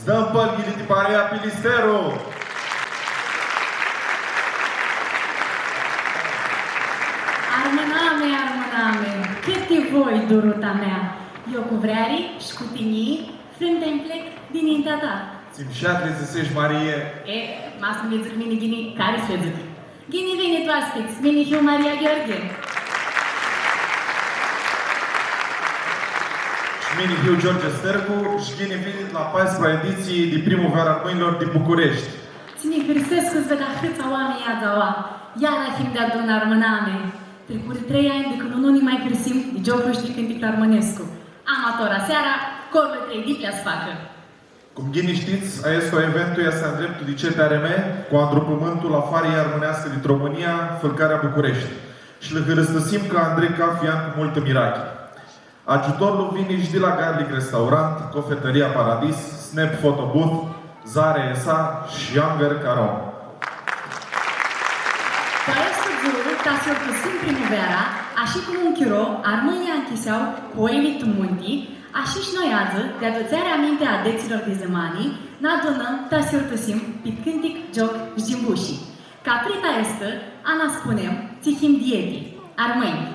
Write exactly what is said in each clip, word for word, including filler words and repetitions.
Dãm pãlghili ti parea Pilisteru! Armãnami, armãnami, cãti voi, duruta mea, io cu vreari sh-cu tinjii frãmtea nj-plec dinintea ta. Tsi mushat li dzãsesh, Marie! E, ma s-nu li dzãc mini ghini, cari s-li dzãcã? Ghini vinit, oaspits! Mini hiu Maria Gheorghe. Shi mini hiu George Stercu, shi ghini vinit la paisprã editsii di Primuveara Armãnjlor di Bucureshti. Tsi mi hãrsescu s-ved ahãts oaminj adzã aua, iara him deadun, armãnami. Tricurã trei anj di cãndu nu nã mai hãrsim di gioclu shi di cãnticlu armãnescu. Ama tora seara, corlu trei dipli va s-facã. Cum ghini shtits, aestu eventu easti ndreptu di C T R M, cu andrupãmintul a Fariljei Armãneascã di Romãnia, Fãlcarea Bucureshti, shi lã hãrãstãsim ca andrei cafi an cu multã mirachi. Agiutorlu vini shi di la Garlic Restaurant, Cofetãria Paradis, Snap Photo Booth, Zare S A shi Younger Caron. Cu aestu dzãlu ta s-yiurtusim primuveara, ashi cum un chiro armãnjlji anchisea cu oili tu munti, ashi shi noi adzã, di adutseari aminti a adetsilor di zãmani, nã adunãm ta s-yiurtusim pit cãntic, gioc shi gimbushi. Caprita aestã, a nã spunem, tsi him di eti, armãnj.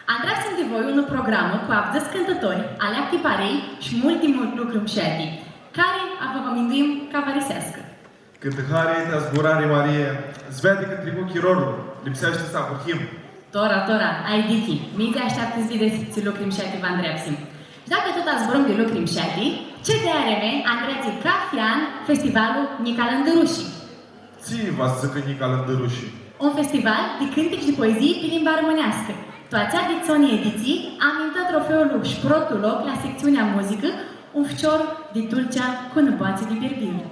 Andreapsim di voi unã programã cu avdzãts cãntãtori, aleacti parei shi multi, multi lucri msheti, cari va vã minduim ca va ariseascã. Cãtã hari ti azburari, Marie, s-veadi cã tricu chirolu, lipseashti s-ahurhim. Tora, tora, ai dichi, mindzea ashteaptã s-videts tsi lucri msheti va andreapsim. Shi dacã tut azburãm di lucri msheti, C T R M andreadzi cafi an festivalul Nica Lãndãrushi. Tsi va s-dzãcã Nica Lãndãrushi? Un festival di cãntic shi di poezii pi limba armãneascã. Tu atsea ditsoni editsii, aminta trofeulu shi protlu loc la sectsiunea muzicã, un ficior di Tulcea cu nãboatsi di Birbir.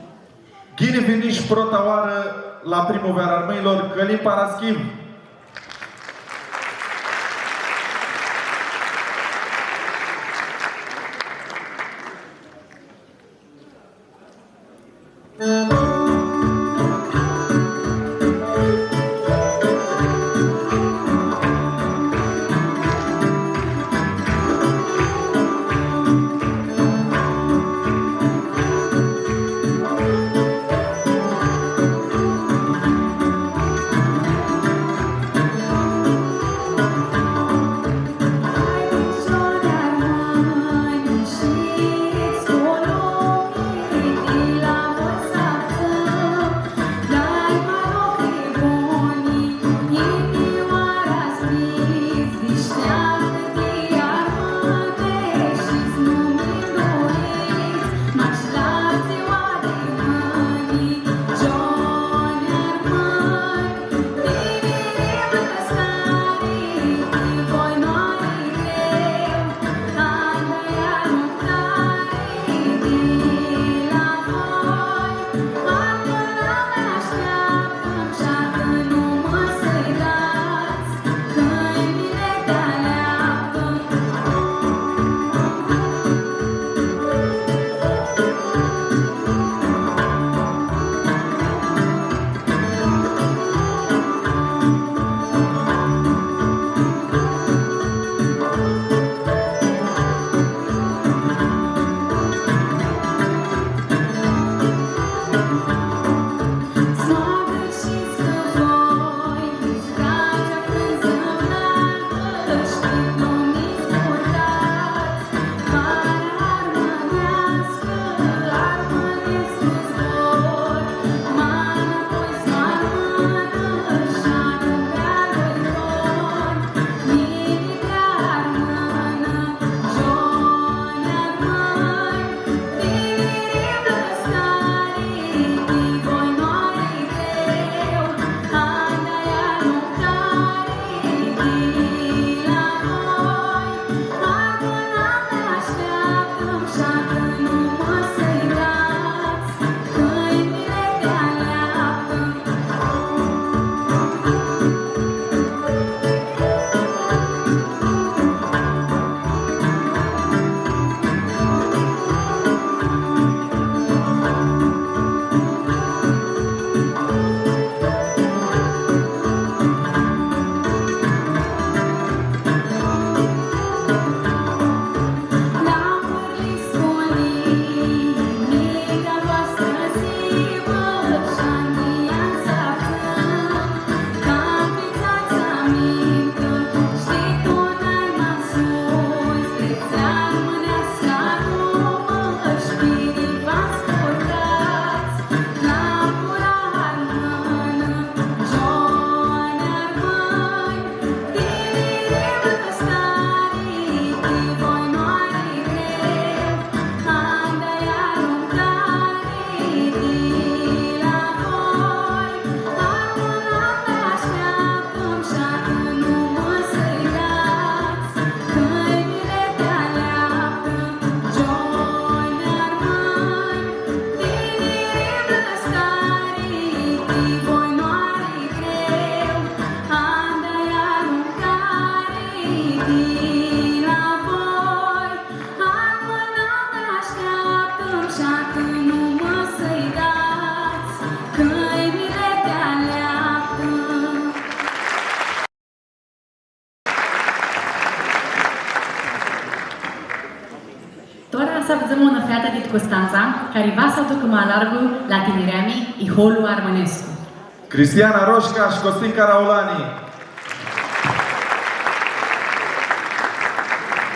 Ghini vinish prota oarã la Primuveara Armãnjlor, Cãlin Paraschiv! Shi cã nu mã s-lji dats cãljile di aleapã. Tora s-avdzãm unã featã dit Custantsa, cari va s-aducã ma largu la tinireami iholu armãnescu. Cristiana Roșca shi Costin Caraulani.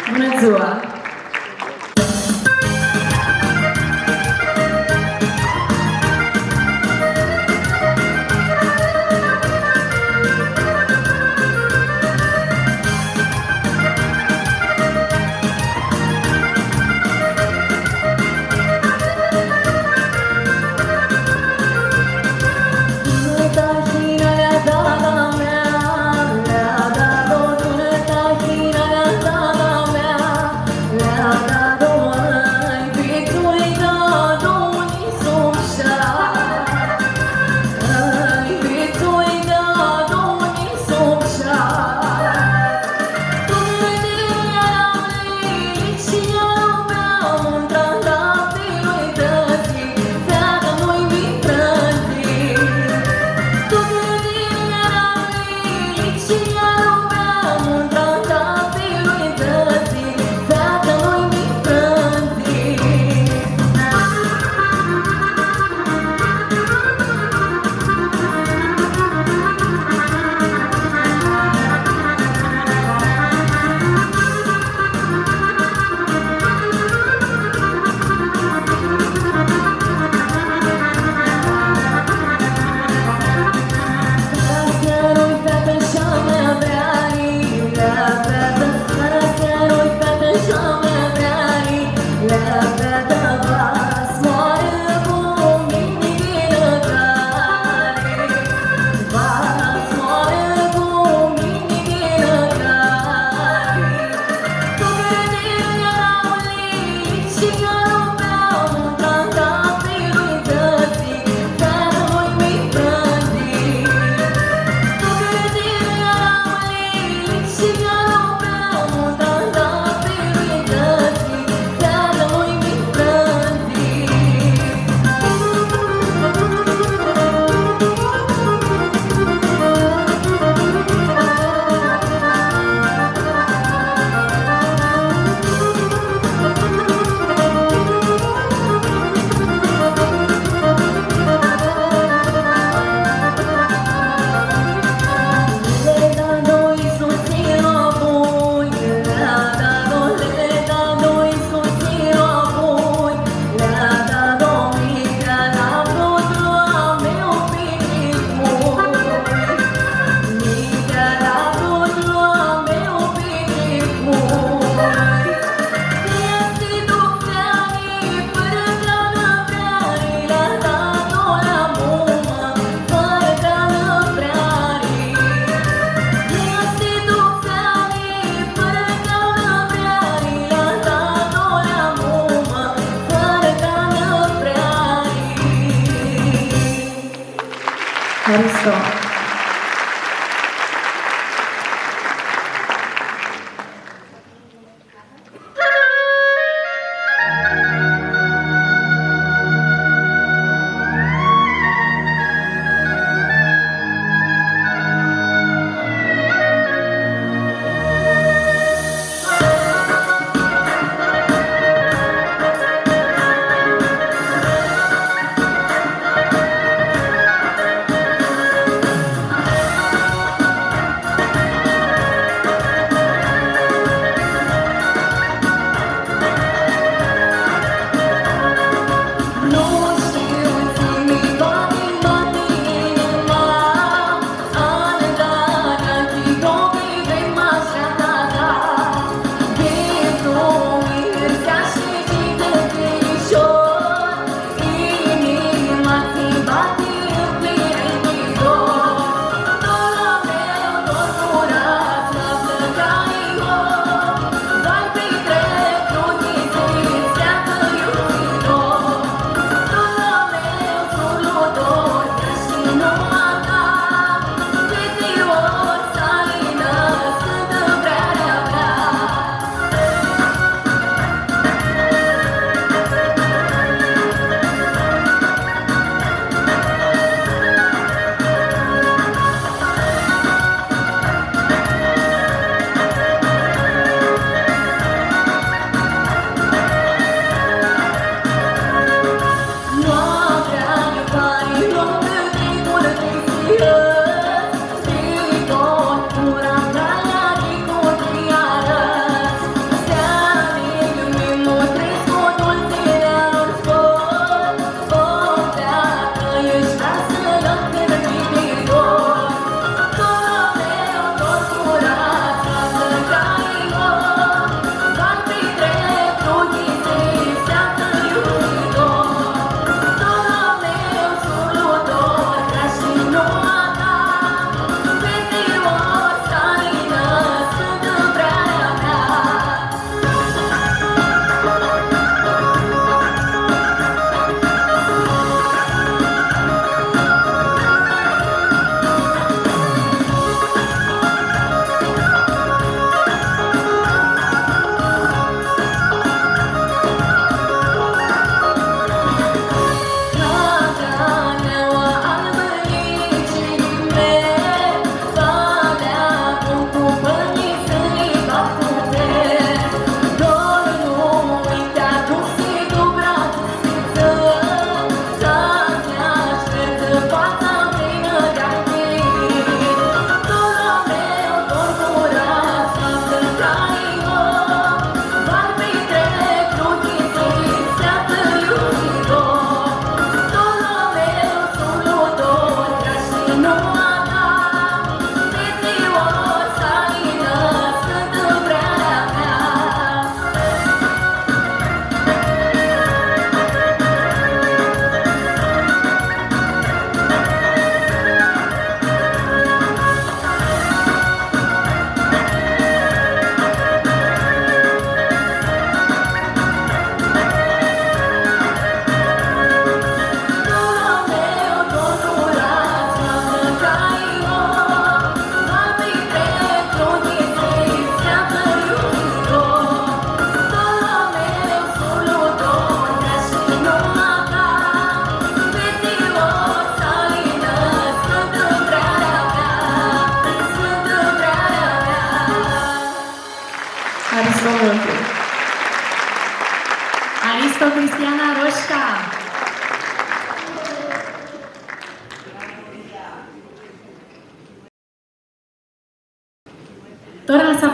Bunã dzua! Haristo.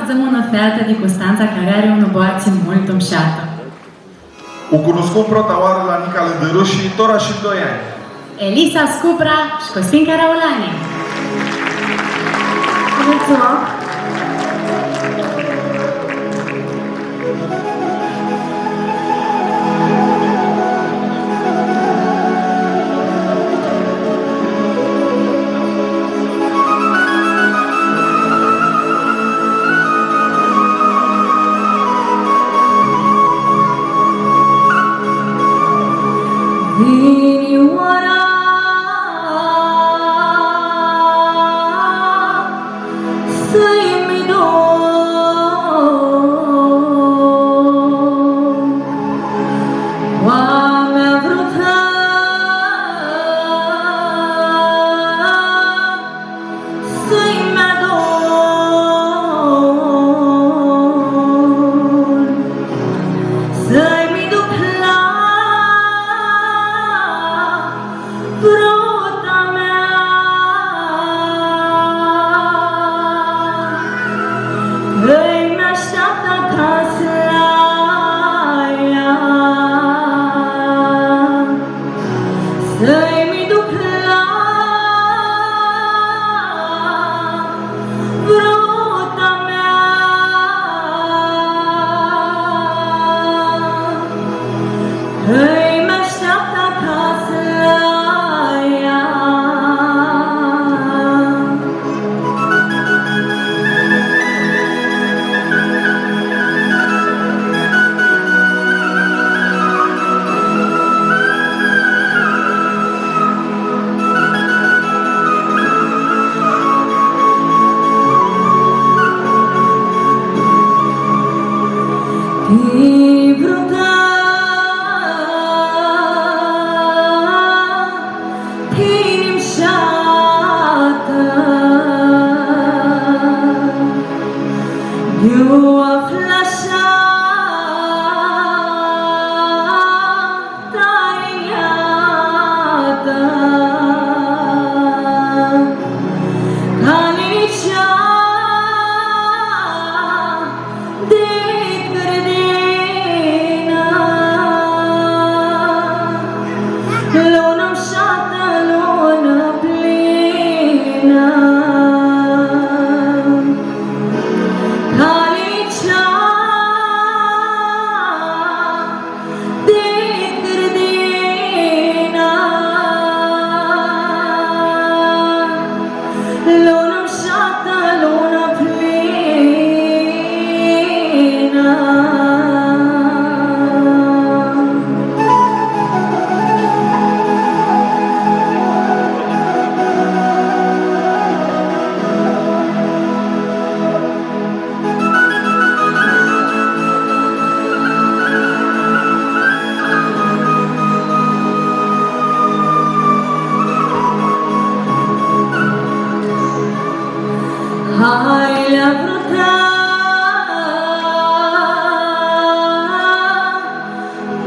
Avem unã featã di Custantsa cari ari unã boatsi multu mshatã. U cunuscum prota oarã la Nica Lãndãrushi, tora shi doi anj. Elisa Scupra shi Costin Caraulani. Bunã dzua! Vini oara s-lji mi dau a mea vrutã, s-lji mi dau, s-lji mi dau la vruta mea, cã-lj mi ashteaptã casãlja. S-lji mi duc la vruta mea, cã-lj mi ashteaptã casãlja. Ti vruta, ti mshatã, iu aflash tari njatã, ca nici dit gãrdinã, lunã mshatã, lunã plinã, ca nici dit gãrdinã, lunã mshatã, lunã plinã. Hai la vruta,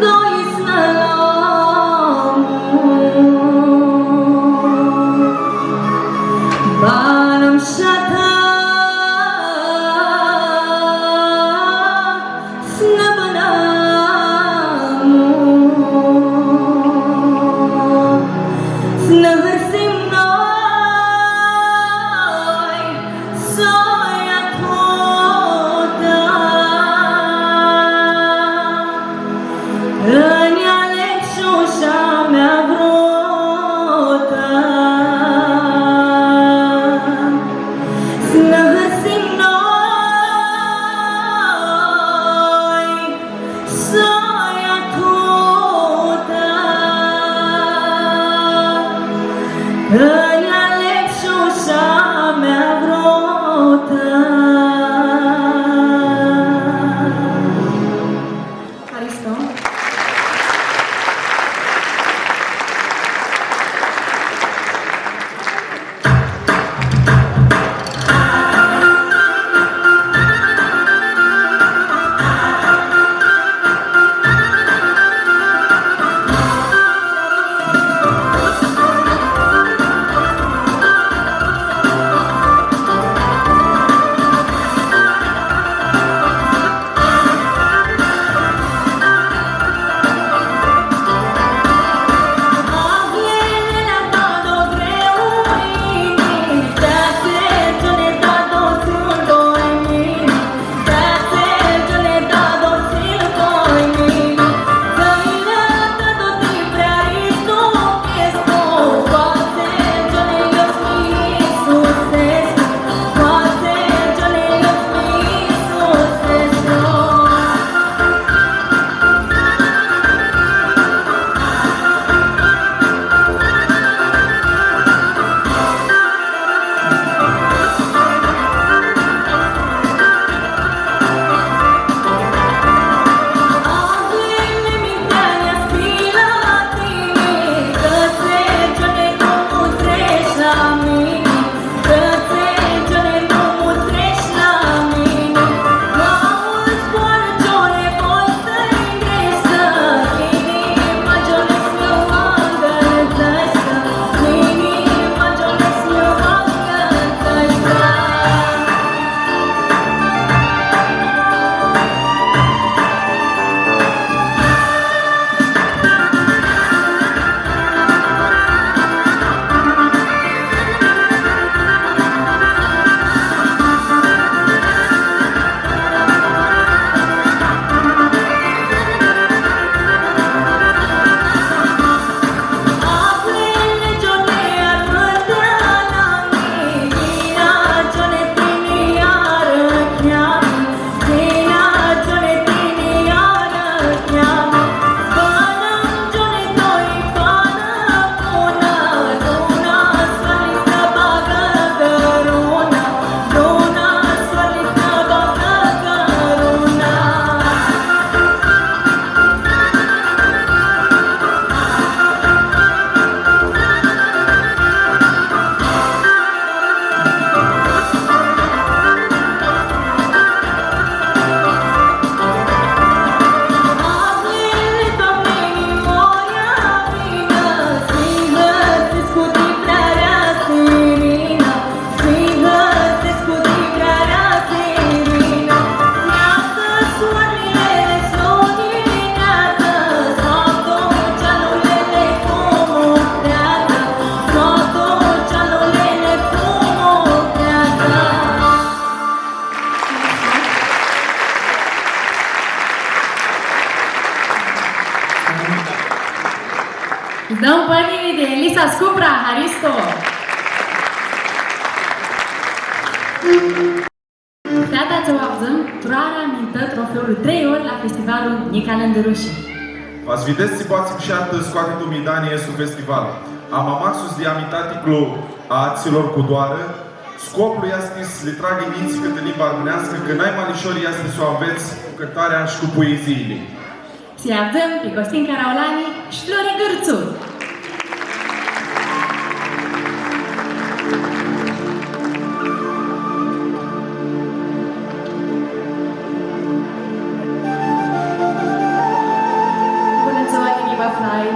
doi s-nã lomu, banã mshatã s-nã bãnãm, s-nã hãrsim noi. Soia tutã, cã nj-alepshu shi a mea vrutã, s-nã hãrsim noi. Soia tutã, cã nj-alepshu shi a mea vrutã. Haristo. Dãm pãnili di Elisa Scupra, haristo! Feata tsi u avdzãm, tutarã mintã trofeulu trei ori la festivalul Nica Lãndãrushi. Va s-videts tsi poati mushatã scoati tu midani aestu festival. Ama maxus di amintaticlu a atsilor cu doarã, scoplu easti s-li tragã njitslji cãtã limba armãneascã, cã nai ma lishor easti s-u anvets cu cãntarea shi cu pueziili. S-lji avdzãm pi Costin Caraulani shi Flori Gãrtsu. Bunã dzua, Nini Bafnai!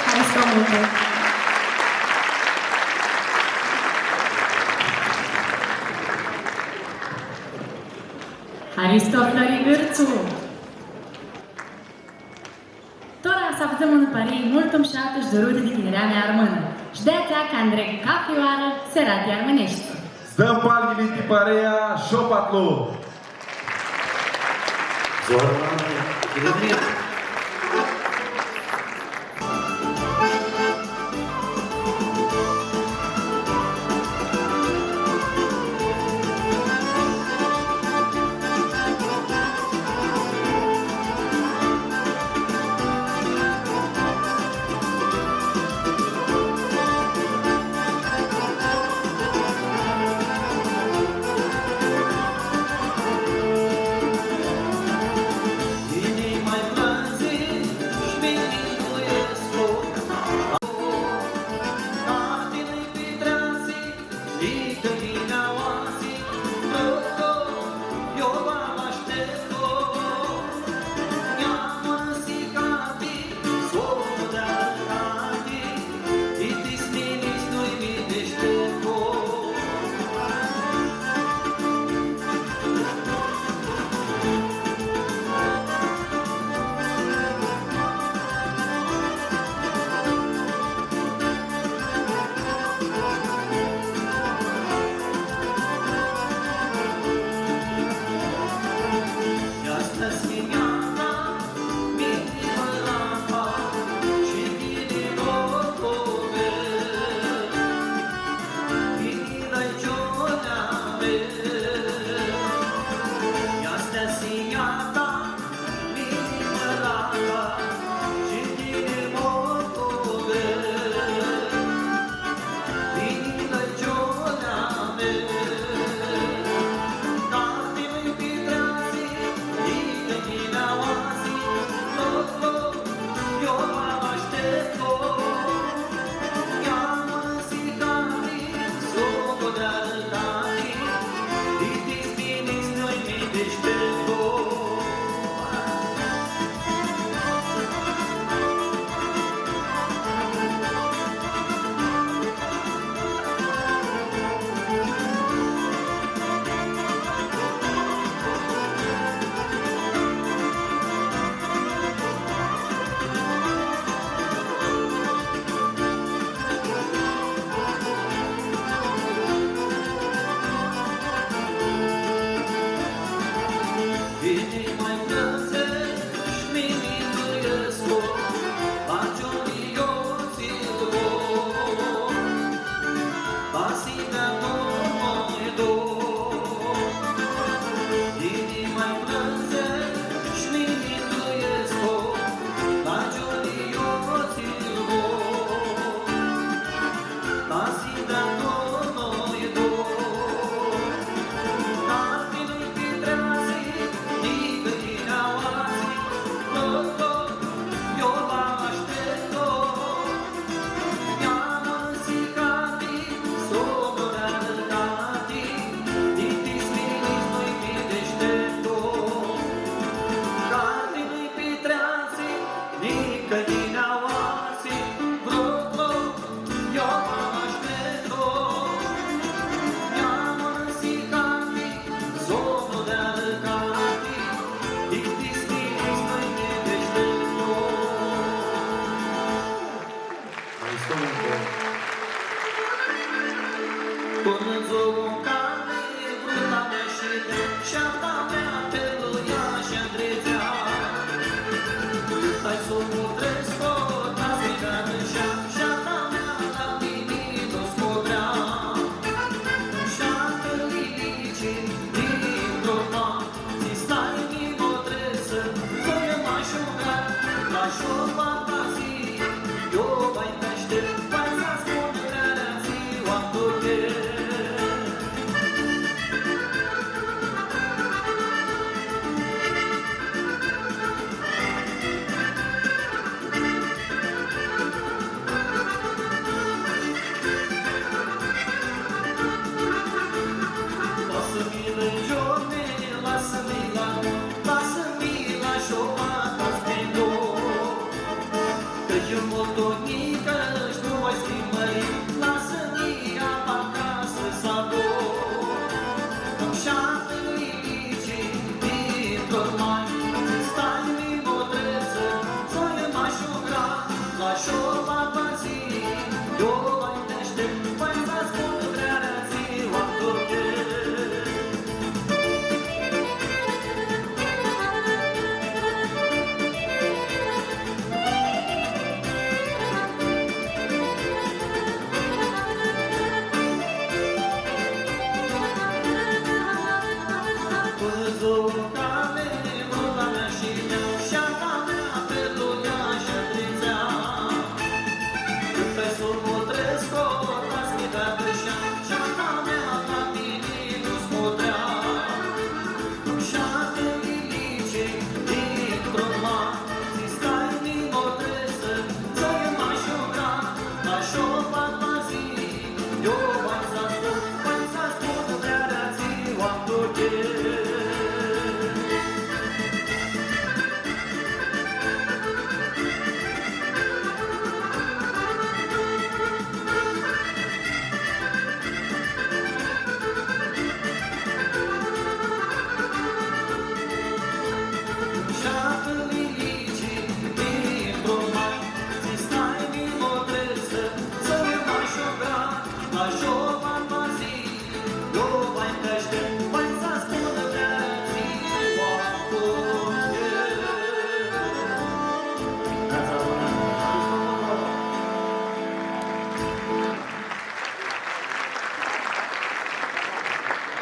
Haristo multu! Haristo, Flori Gãrtsu! Tora s-avdzãm unã parei multu mushatã shi durutã di tinjirea mea armãnã. Shi di-atsea cã andreg cafi oarã serati armãneshti. S-dãm palmili ti parea Shopatlu. Zoarã, Ghini.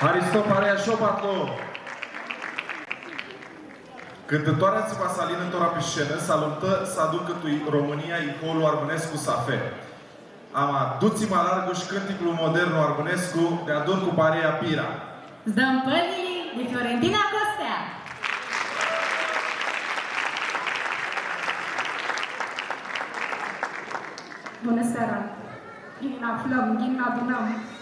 Haristo, parea Shopatlu! Cãntãtoarea tsi va s-alinã tora pi scenã, s-alumtã s-aducã tu Romãnia iholu armãnescu Safe. Ama, dutsi ma largu shi cãnticlu modernu armãnescu, deadun cu parea Pira. Zdãmpãlili di Fiorentina Costea. Bunã seara! Ghini nã aflãm, ghini nã adunãm.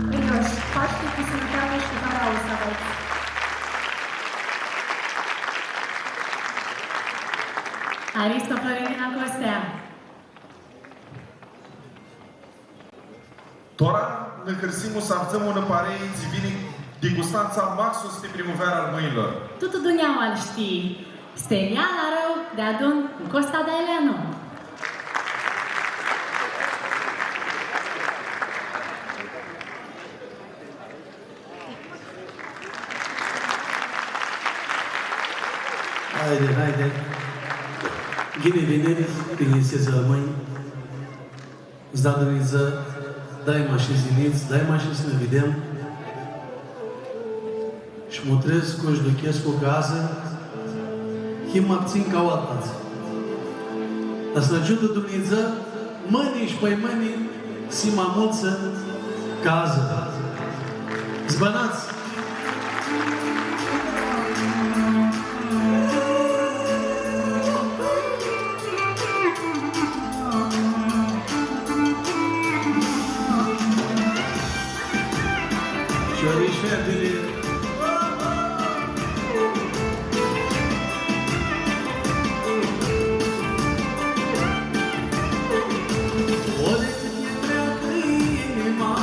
Hãrioshi, Pashti cu sãnãteatã shi cu harauã s-avets. Haristo, Florentina Costea. Tora nã hãrsim s-avdzãm unã parei tsi vini di Custantsa, maxus ti primuveara armãnjlor. Tutã dunjaua lu shtii. Stelia Arãu, deadun cu Costa Daileanu. Haide, haide. Ghini vinit, tinjisits armãnj. S-da Dumnidzã, daima shi s-yinits, daima shi s-nã videm. Shi mutrescu shi duchescu cã adzã him ma ptsãn ca oarta. Dar s-nã agiutã Dumnidzã, mãni shi paimãni s-him ma multsã ca adzã. S-bãnats! Ori cãt nji treacã inima,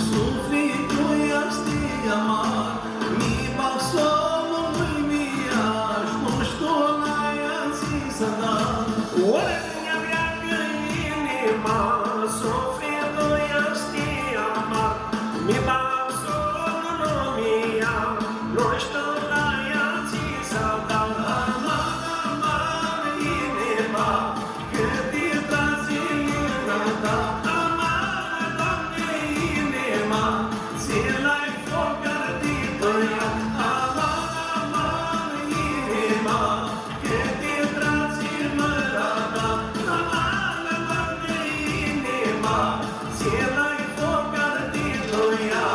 suflitlu easti amar, mi bag somnu, nu-nj mi ljau, nu shtiu la tsi s-adar. Ori cãt nji treacã inima, suflitlu easti amar, mi bag somnu, nu-nj mi ljau, nu shtiu la tsi s-adar. Amar, amar, inima, cãt ti tragi mãna ta, amar, Doamne, inima, tsi lai foc ardi tu ea, amar, amar, inima, cãt ti tragi mãna ta, amar, Doamne, inima, tsi lai foc ardi tu ea.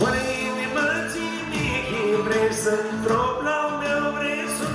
Ori inima tsi mi vrei s-, truplu a meu vrei s-u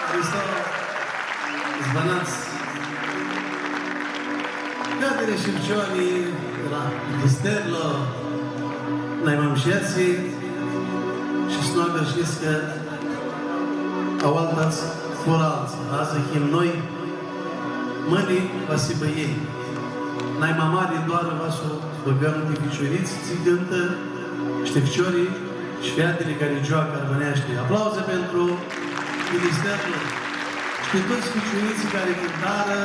Haristo, s-bãnats. Ca di ficiori la Pilisterlu, nai ma mushatsi, shi s-nu agãrshits cã aoaltadz furã altsã. Adzã him noi, mãni va s-hibã elj. Nai ma mari doarã va s-u bãgãm ti ficiurits tsi cãntã, shi ti ficiori shi featili cari gioacã armãneashti. Aplauze pentru Pilisterlu shi ti tuts ficiuritslji cari cãntarã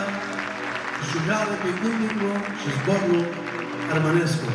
shi giucarã pi cãnticlu shi zborlu armãnescu.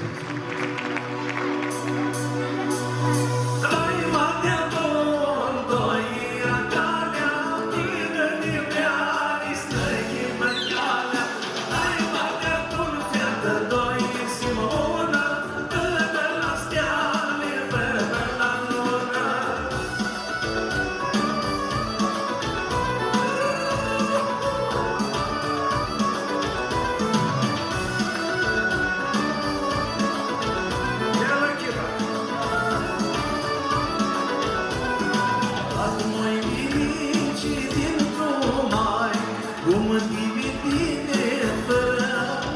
Cum ti vidi tini fãrã,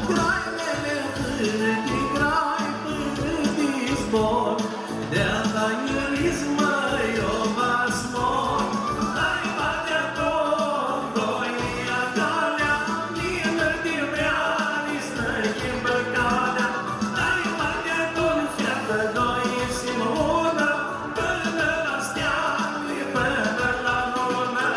grailele fãrã di grai, fãrã di zbor, di-a ta iurizmã eu va s-mor. Ai, batea tu, doi, ia calea, plinã di vreari, s-nã schimbã calea. Ai, batea tu, featã, doi, s-him unã, pãnã la steari, pãnã la lunã.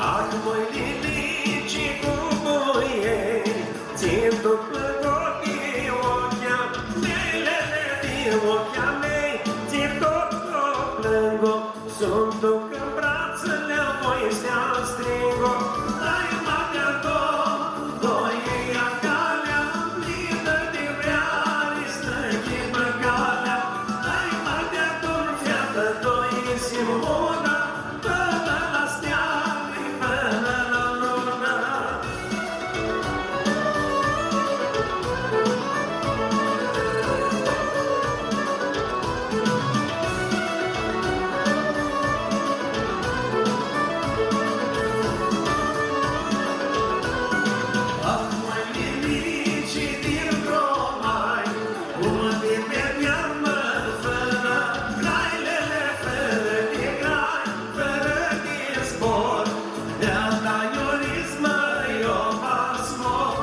Ah, mãe, lilici, cum e, tsi tu plãngu di oclji a mei, lele, di oclji a mei, tsi tu plãngu. Suntu cã bratsãli a voi s-ti stringu, ai, batea tu, doi, ia calea, plinã di vreari, s-nã schimbã calea, ai, batea tu, featã, doi, s-him unã, pãnã la steari, pãnã la lunã. Fãrã di grai, fãrã di zbor, di-a ta iurizmã eu va s-mor.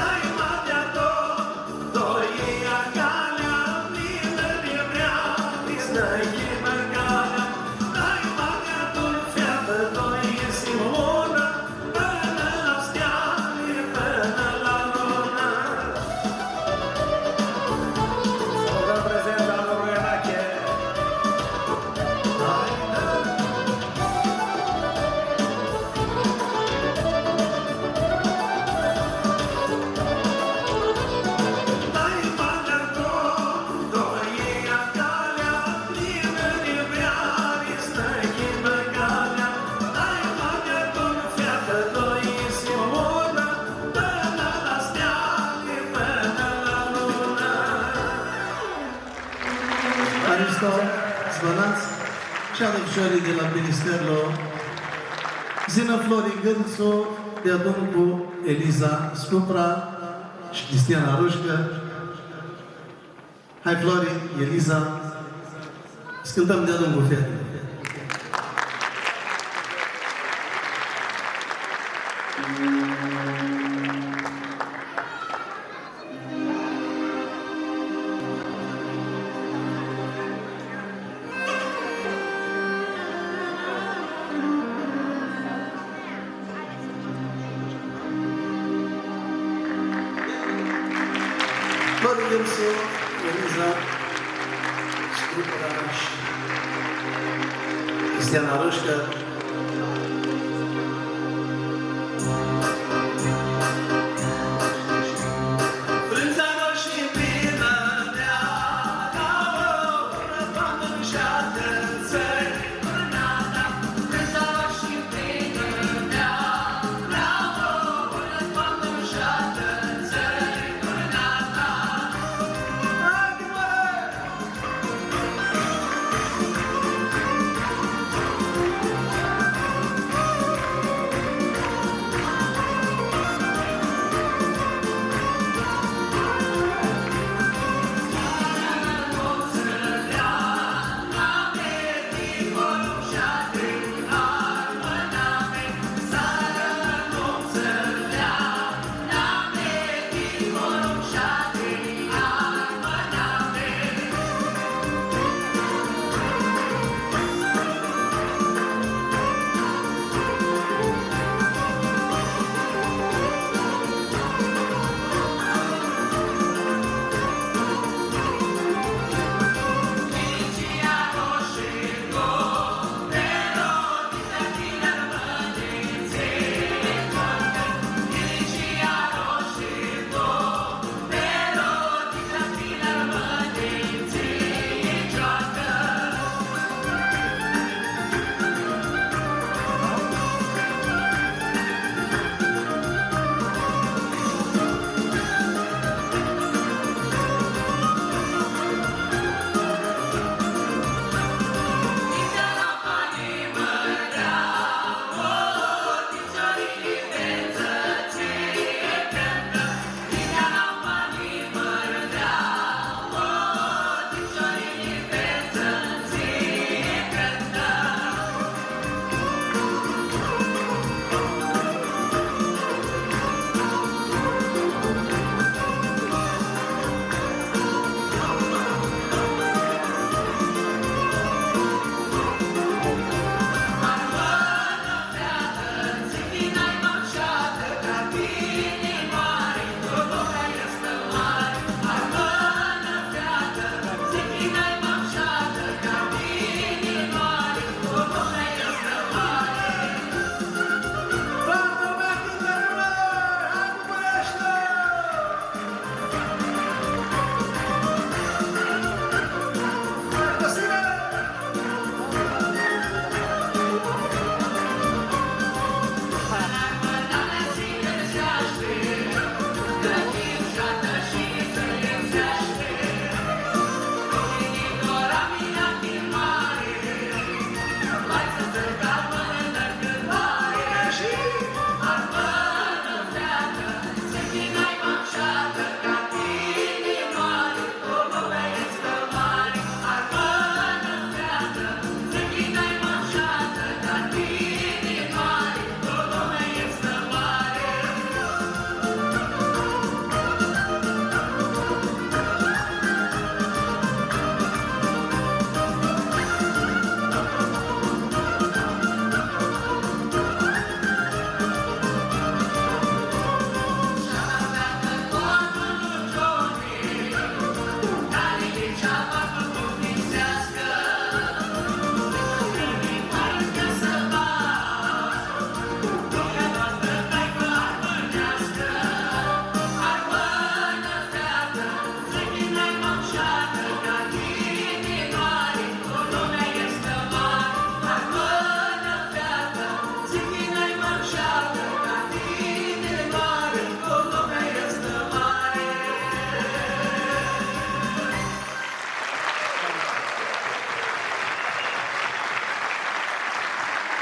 Ai, batea tu, doi, ia calea, plinã di vreari, s-nã schimbã calea. Ai, batea tu, featã, doi, s-him unã, pãnã la steari, pãnã la lunã. Salutãm prezența a domnului Enache. Haristo, s-bãnats, shi adzã ficiorlji di la Pilisterlu, Zina Flori Gãrtsu, deadun cu Eliza Scupra shi Cristiana Rushcã. Hai, Flori, Eliza, s-cãntãm deadun cu featili. Flori Gãrtsu, Eliza Scupra shi Tiziana Roșca.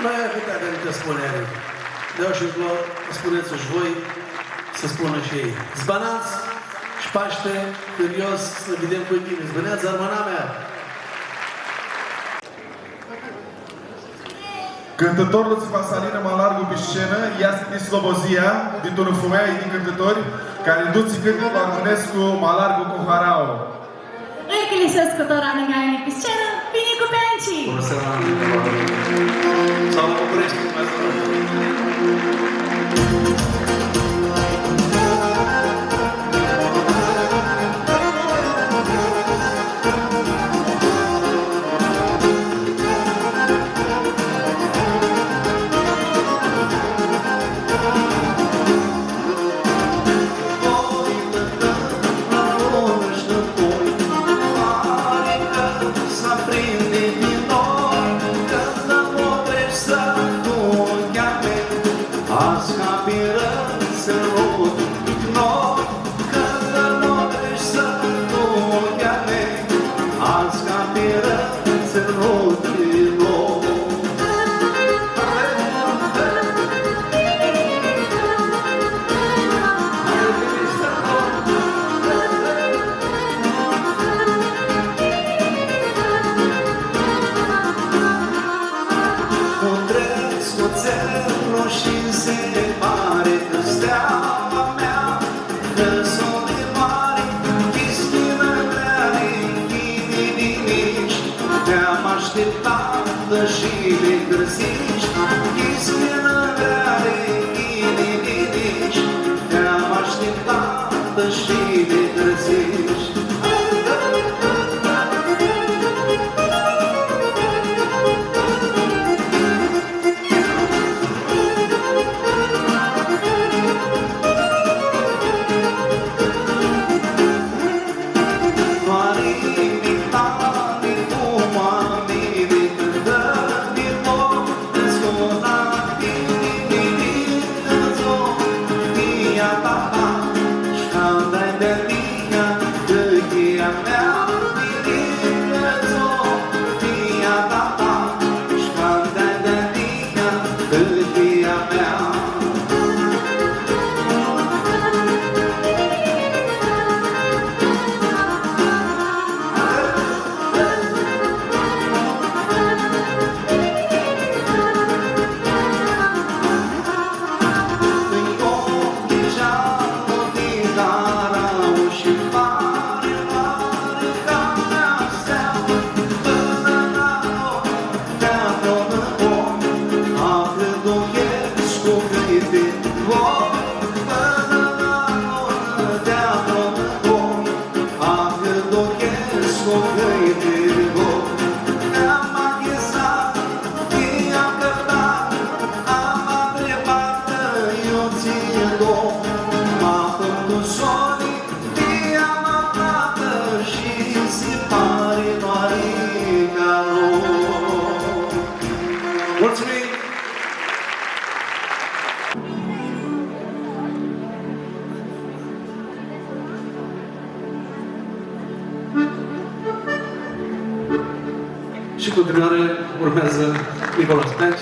Noi ahãt avem ti spuneari. Di aoa shi nclo, spunets shi voi, s-spunã shi elj. S-bãnats shi Pashti hãrios, s-nã videm cu tini. S-bãnats, armãnamea! Cãntãtorlu tsi va s-alinã ma largu pi scenã easti di Slobozia, di tu unã fumealji di cãntãtori, cari dutsi cãntitlu armãnescu ma largu cu harauã. Ãl cãlisescu tora ningã mini pi scenã, Pinicu Peanci! Bunã seara! Salut, Bucureshti! Prindi di nori, cãndu mutreashti tu oclji a mei, ascapirã s-nã rodi, nori, cãndu mutreashti tu oclji a mei, ascapirã s-nã rodi, nori. Mutrescu tserlu shi nj-si pari cã steaua mea, cã soni mari, chischinã vreari, ghini di nitsi, ti-am ashtiptatã shi li gãrzici, chischinã vreari, ghini di nitsi, ti-am ashtiptatã shi li gãrzici. Mulțumim! Shi în continuare urmează Nicolas Peaci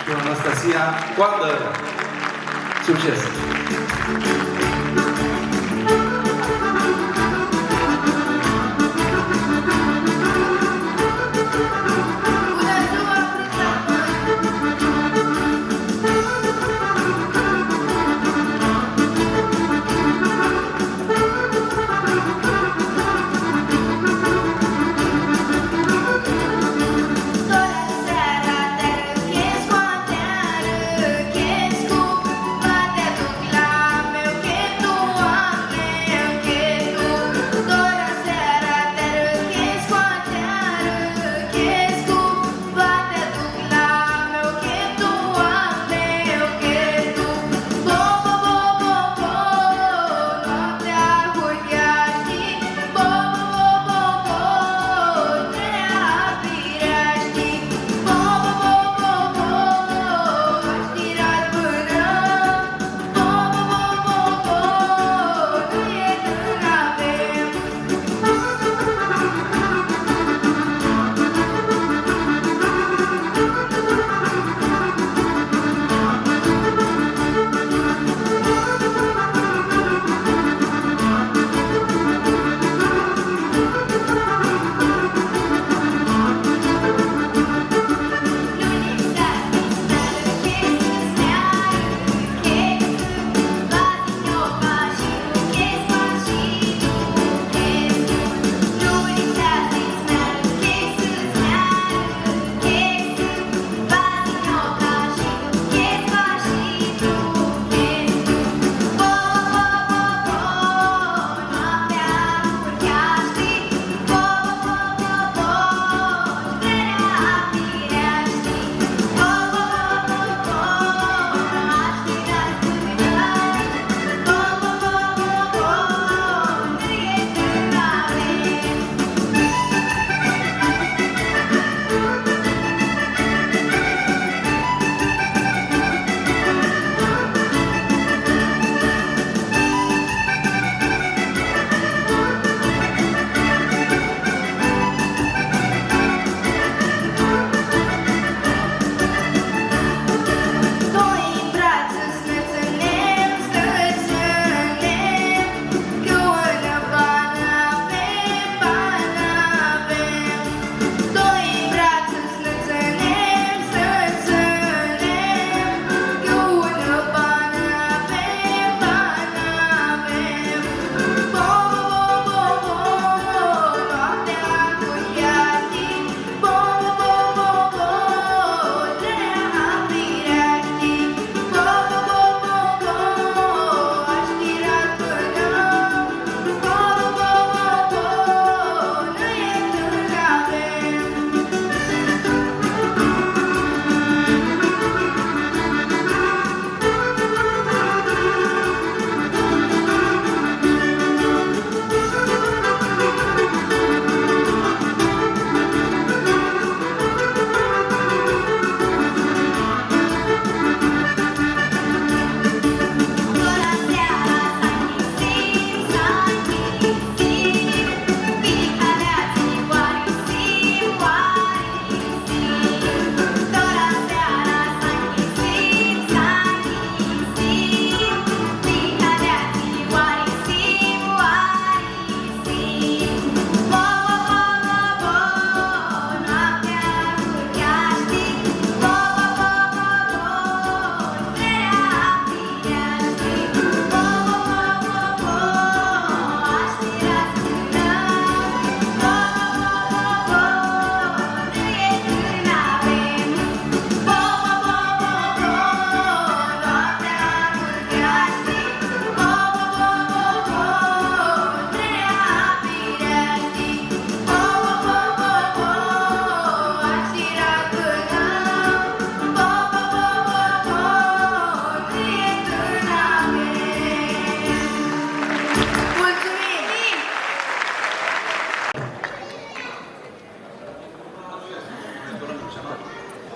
și Anastasia Coandă. Succes!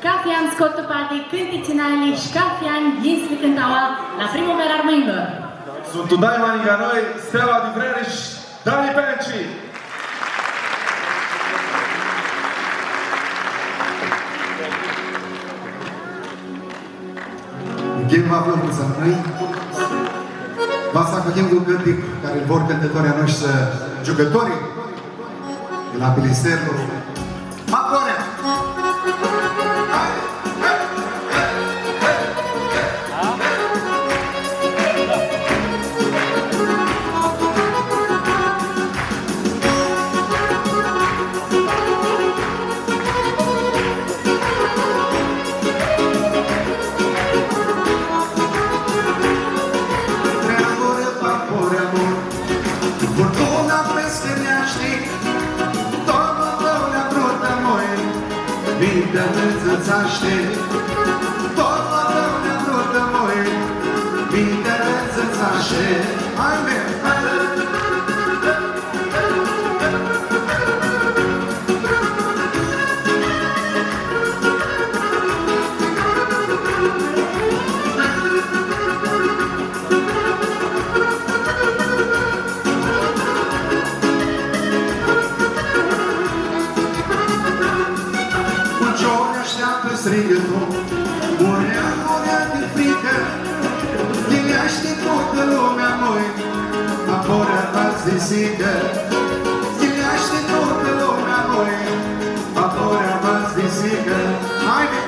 Cathi an scot tu padi cãntitsi nai shi cathi an yinsi li cãntu aua la Primãvera Armãnjlor. Suntu daima ningã noi, steaua di Vrerish, Dani Penci! Ghini vã aflãm, pãrãsãnj. Va s-acuhim cu un cãntic cari lu vor cãntãtorii a noshtri, giucãtorii di la Pilisterlu. Macorea! Furtuna pristãneashti, dorlu a tãu nj-abrutã, moi, mintea nj-dzãtseashti. Dorlu a tãu nj-abrutã, moi, mintea nj-dzãtseashti. Haide! Cu ciori ashteaptã strigãtul, murea, murea di fricã, ghileashti tutã lumea, moi, ma Porea va s-disicã. Ghileashti tutã lumea, moi, ma Porea va s-disicã. Haide!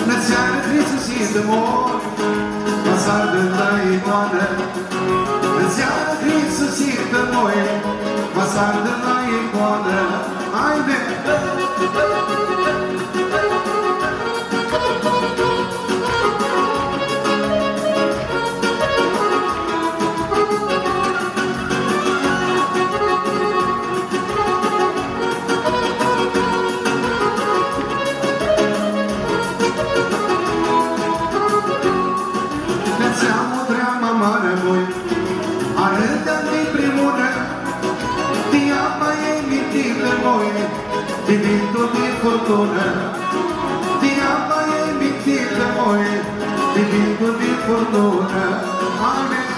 Nã seara hrisusitã, moi, ma s-ardã la icoanã. Nã seara hrisusitã, moi, ma s-ardã la icoanã. Haide! Nã-ts ljau dreama amarã, moi, arãdea di primunã, di apa ei mintitã, moi, di vintu, di furtunã, di apa ei mintitã, moi, di vintu, di furtunã. Amen.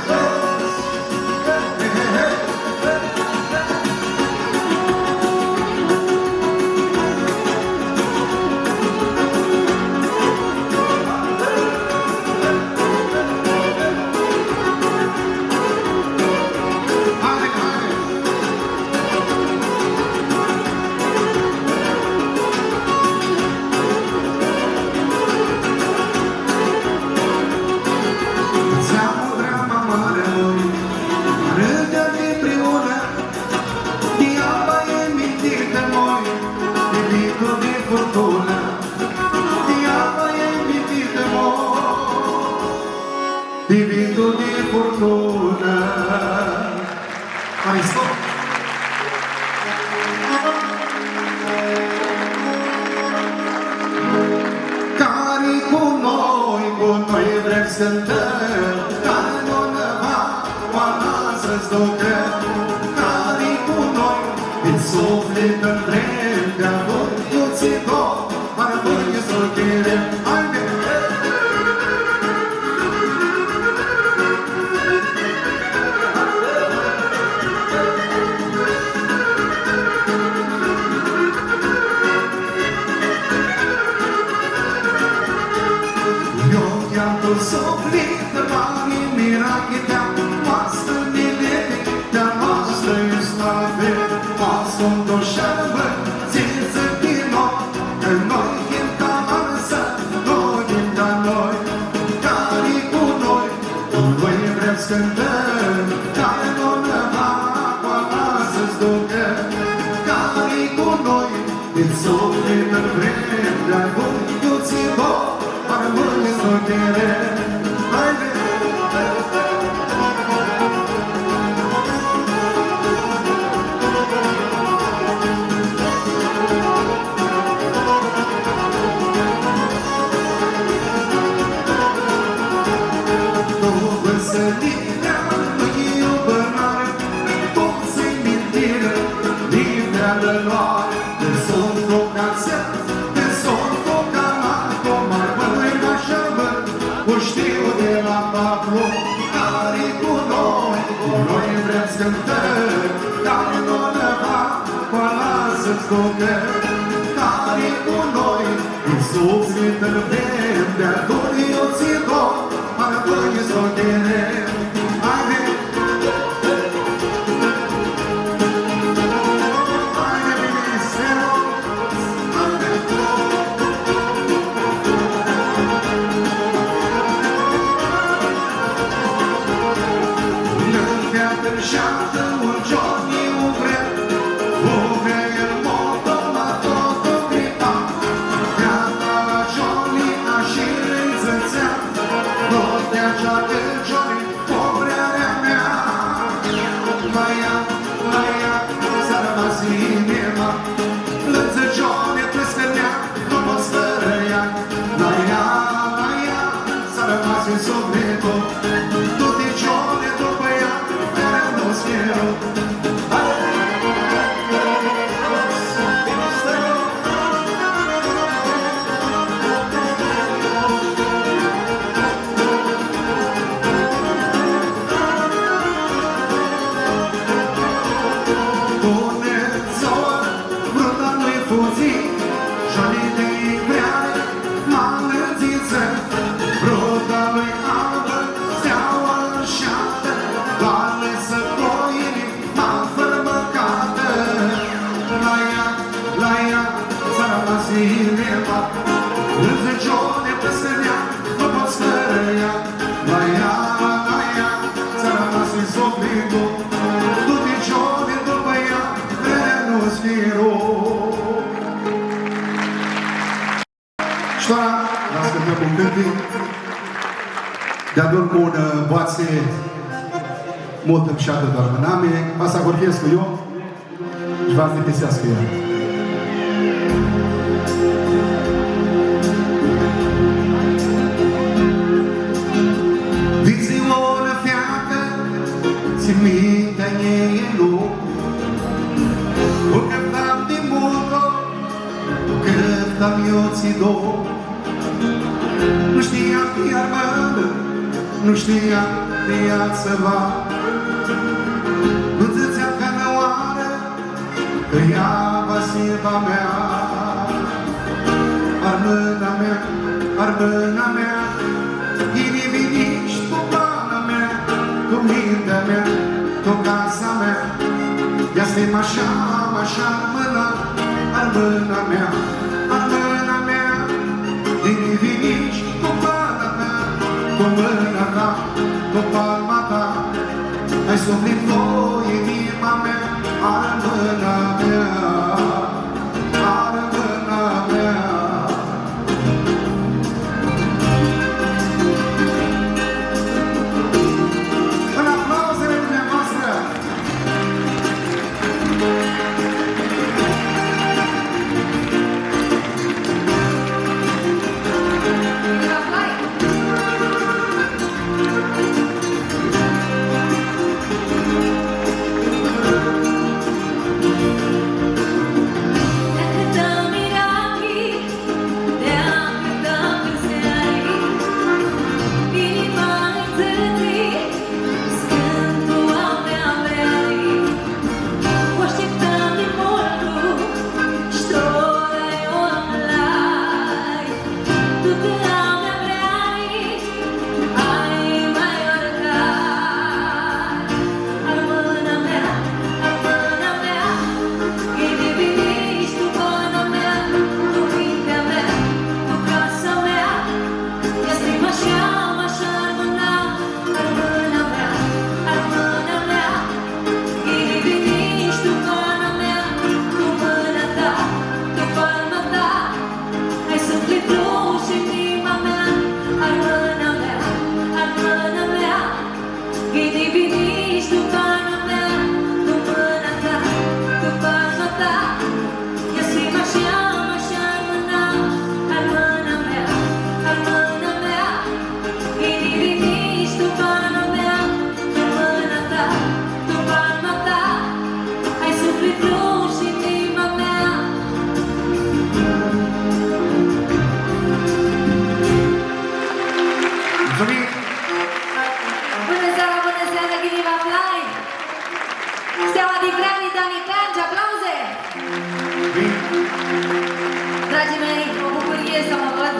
Ts-ljau dreama amarã, moi, arãdea di primunã, di apa ei mintitã, moi, di vintu, di furtunã, di apa ei mintitã, moi, di vintu, di furtunã. Haristo. Cari cu noi, cu noi vrem s-cãntãm, cari nu nã va, va s-ducã. Cari cu noi, din suflit întreg, de-a lui Iutsido. Io chiantu suflit, mari mirachi, te-am noastrã, mileti, te-am noastrã, Cari nu nã va, va s-ducã, cari cu noi, din suflit în vremea lui, iutsido, armãni s-u chere. Haide! Tu vãsãnii nu-i bãnari, tu s-mintirã, mintea lã loari, cã suntu ca tsi, cã suntu ca la, cum ar bãnui, ca sh-bãnui, u shtiu di la paplu, cari cu noi, cu noi vrem s-cãntãm, cari nu nã va, cu ala s-ducã, cari cu noi, cu suflit în vrem, de-a doi iutsido, armãni s-u chere. Haide! Haide, Ministru! Haide! Nãntea tãrshadã un gioni u vrea, u vrea el moto, ma totu gripa. Feata la gioni ashi lji dzãtsea, noaptea atsea di gioni, povrearea mea. La ea, la ea, s-armasi inima, lã dzã gioni, tu s-cãnea, nu pots fãrã ea. La ea, la ea, s-armasi suflitlu, tuti gioni dupã ea, fãrã nu s-chiru. Bunã dzua, vruta lui fudzi, gioni di vreari, ma lã dzãtsea, vruta lui albã, steaua nshatã, doarli s-ploini, ma fãrmãcatã. La ea, la ea, s-armasi inima, lã dzã gioni, tu s-cãnea, nu pots fãrã ea. La ea, la ea, s-armasi suflitlu, tuti gioni dupã ea, fãrã nu s-chiru. Shi tora, va s-cãntãm un cãntic, deadun cu unã, ã, boatsi multu mshatã di armãnami, va s-ahurhescu eu shi va s-dipisi cu ea. Di dzua unã featã, tsi mintea nj-e loclu, u cãftam di multu, u cãftam iutsido. Nu shtiam di armãnã, nu shtiam di altsiva. Nu dzãtseam canãoarã cã ea va s-hibã a mea. Armãna mea, armãna mea, ghini vinish tu pana mea, tu mintea mea, tu casa mea. Easti masha, masha armãna, armãna mea, armãna mea, ghini vinish tu pana mea, tu mãna ta, tu palma ta, ai suflitlu, inima mea, armãna mea, armãna mea. Un aplauze pentru dumneavoastră! Dragii mei, o bucurie să mă văd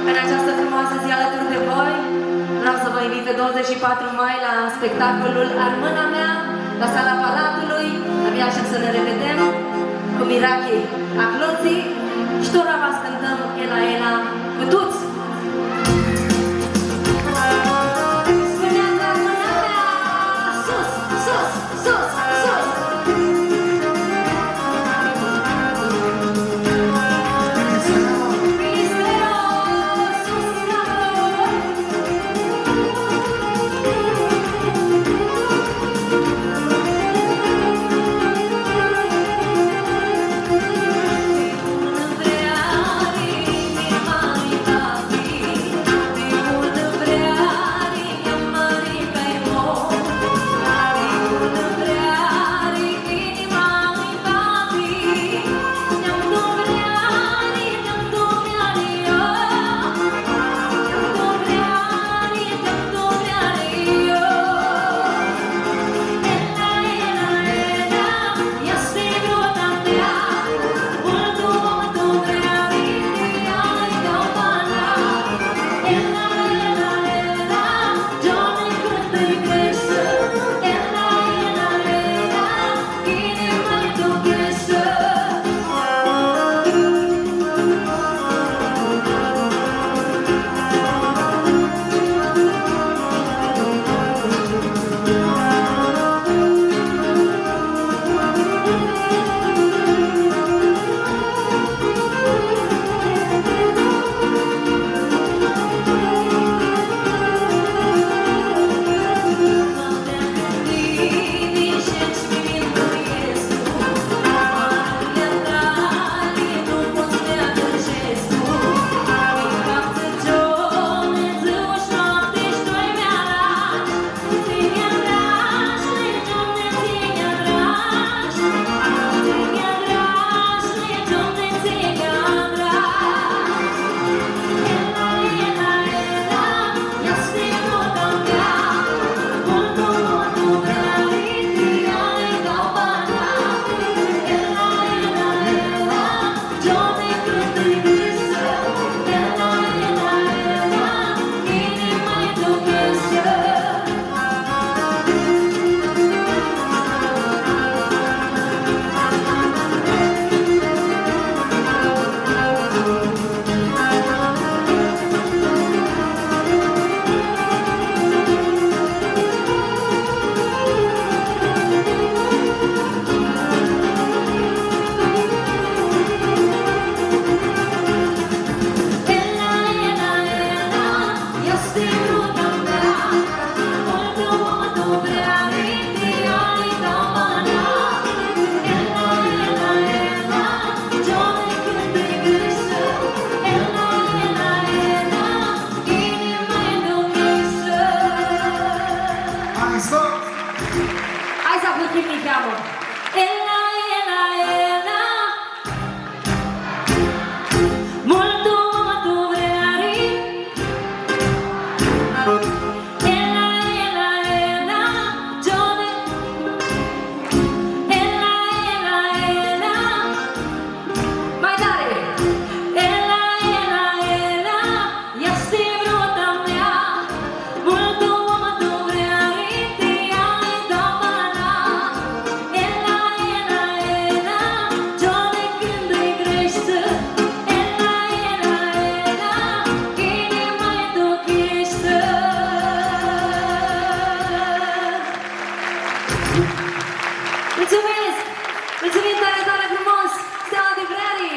în această frumoasă zi alături de voi. Vreau să vă invit pe douăzeci și patru mai la spectacolul Armãna mea, la sala Palatului. Abia aștept să ne revedem cu Mirachi Aclotsi și tora va s-cãntăm Ela, Ela cu tuts. Spuneați Armãna mea! Sus, sus, sus, sus! Pistero, sus, capul! Hai s-ahurhim niheamã. Ela, ela, ela. Multu, multu vreari. Ela, ela, ela, Johnny. Ela, ela, ela. Mai tari. Ela, ela, ela. Easti vruta mea, multu, multu vreari ti ai, doamna. Ela, ela, ela, Johnny, cãndu-i greshti, ela, ela, ela, inima-i ducheshti. Mulțumesc! Mulțumim tare, tare frumos! Steaua di Vreari!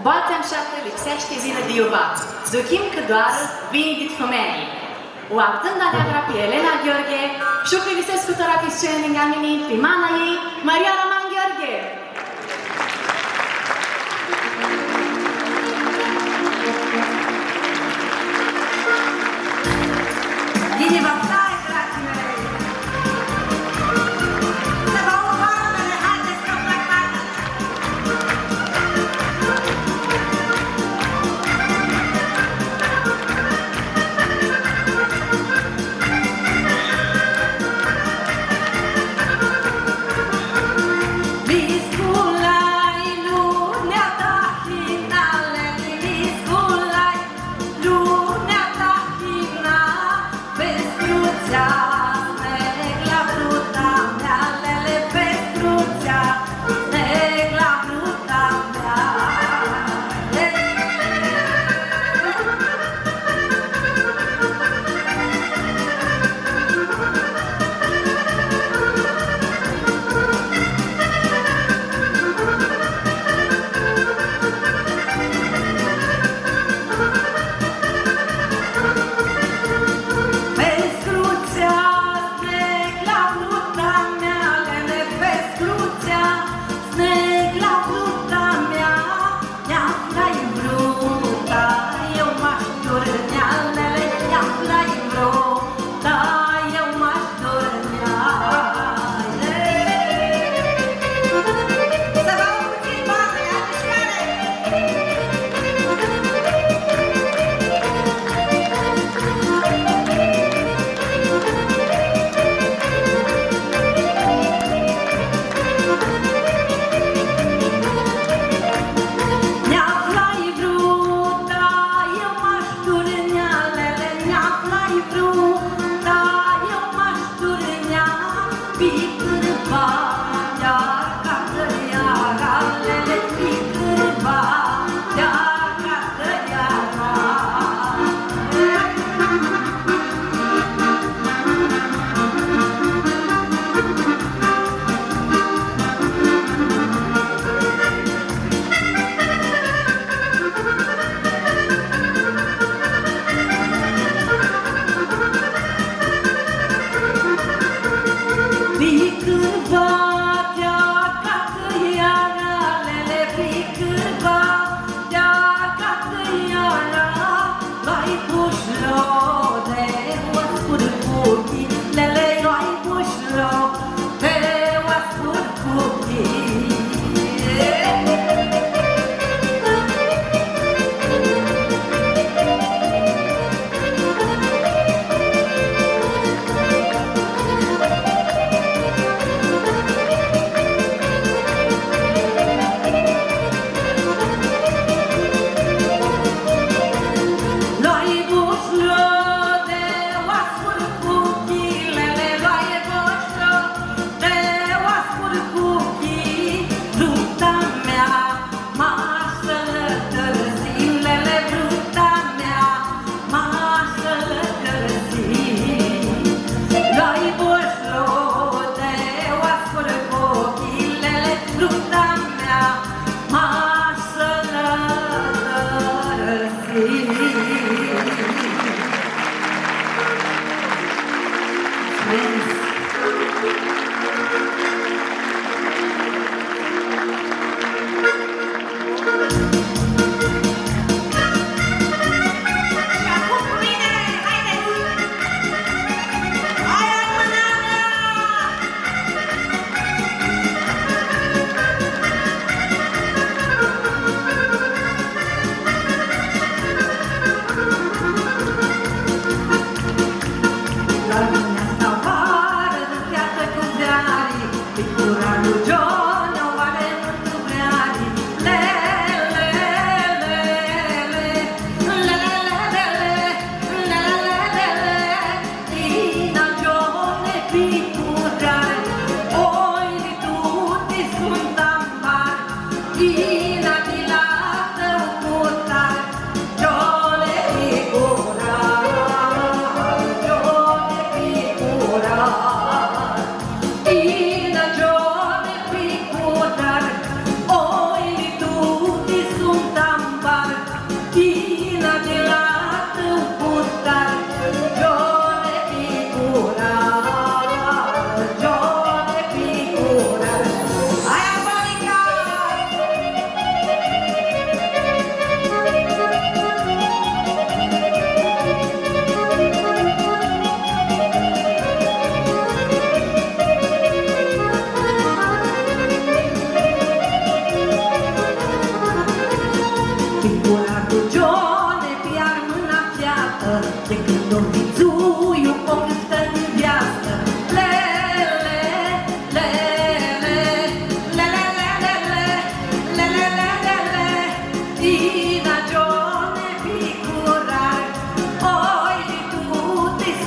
Boatsea mushatã lipseashti s-yinã di iu va. Dzuchim cã doarã vini dit fumealji. U avdzãm di-aneagrã pi Elena Gheorghe shi u hãrisescu tora pi scenã ningã mini, pi mana ei, Maria Roman Gheorghe. Ghini vã aflai, dragii mei! Să vă urmăm, ne haideți, că pleacă!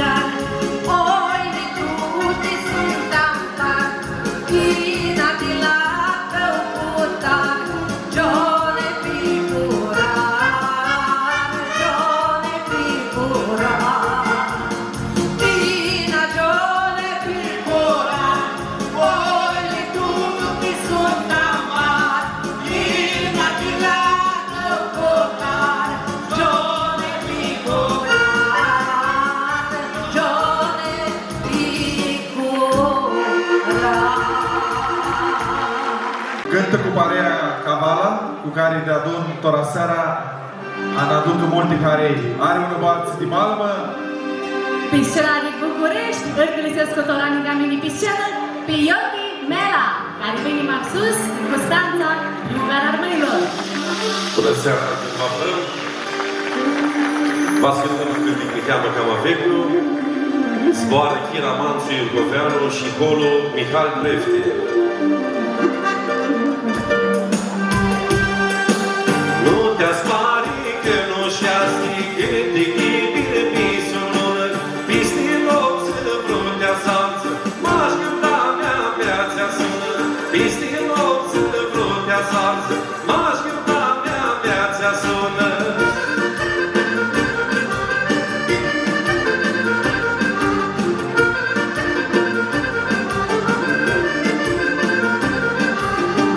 Oi, tuti suntu amparti, ina di la tãu purtari, gione picurari, gione picurari. Ina gione picurari, oi, tuti suntu amparti, ina di la tãu purtari, gione picurari, gione picurari. Cãntã cu parea Cavala, cu cari deadun tora seara, a nã aducã multi harei. Ari unã boartsã di malamã. Pi scenã di Bucureshti, ãlj cãlisescu tora ningã mini pi scenã, pi Ioti Mela, cari vini maxus, Custantsa, Lumea Armãnjlor. Bunã seara, cum vã aflãm? Va s-cãntãm un cãntic niheamã cama veclju, zboarã Chira Mantsu Iurgoveanu shi coro Mihal Prefti. Nu ti aspari cã nu sh-easti cãntic di birbisununã, pisti noptsã vrutea s-altsã, mash cãnta mea, mea tsi asunã, pisti noptsã vrutea s-altsã, mash cãnta mea, mea tsi asunã.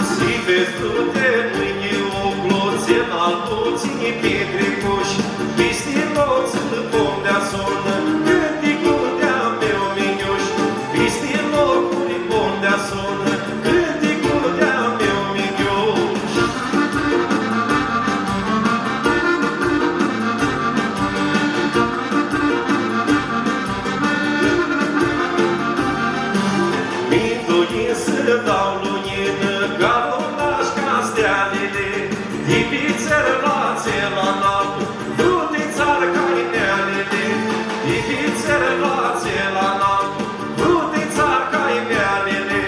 Si vedz tu di mãni oclu, tsi naltu tsi pitricush, pisti noptsã pondea sunã, cãnticlu di-a meu mingush, pisti locuri pondea sunã, cãnticlu di-a meu mingush. Minduiu s-dau luninã, ca lunash, ca stealili, di pitseri la tsi la naltu, vruti tsarcai mealili, di pitseri la tsi la naltu, vruti tsarcai mealili.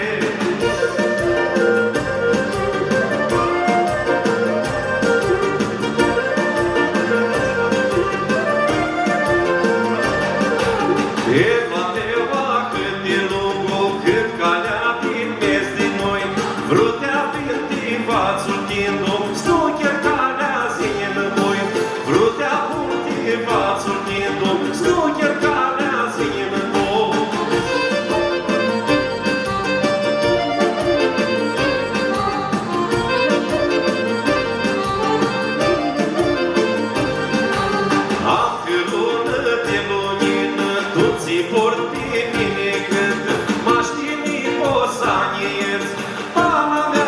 E, va ti va cãnti lungu, cãt calea din mes di noi, vrutea vinti va tsã u chindu, s-nu cheri calea s-yinã voi, vrutea bunti va tsã u chindu, s-nu cheri calea s-yinã voi. Am cãrunã di luninã, tu tsi portu pi mini cãntã, mash tini pots s-nj-ierdzi, pana mea,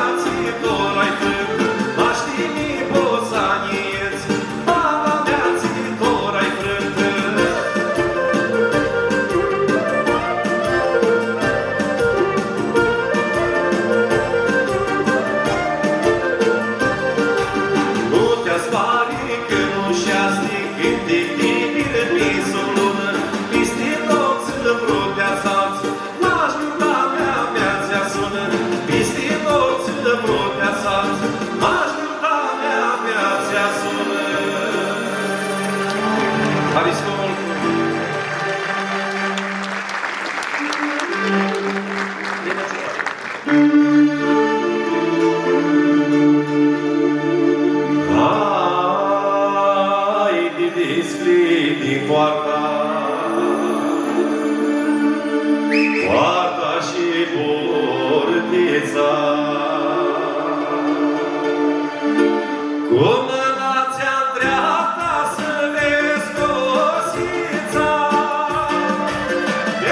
Cu mãna tsi-a ndreapta s-vedz cositsa,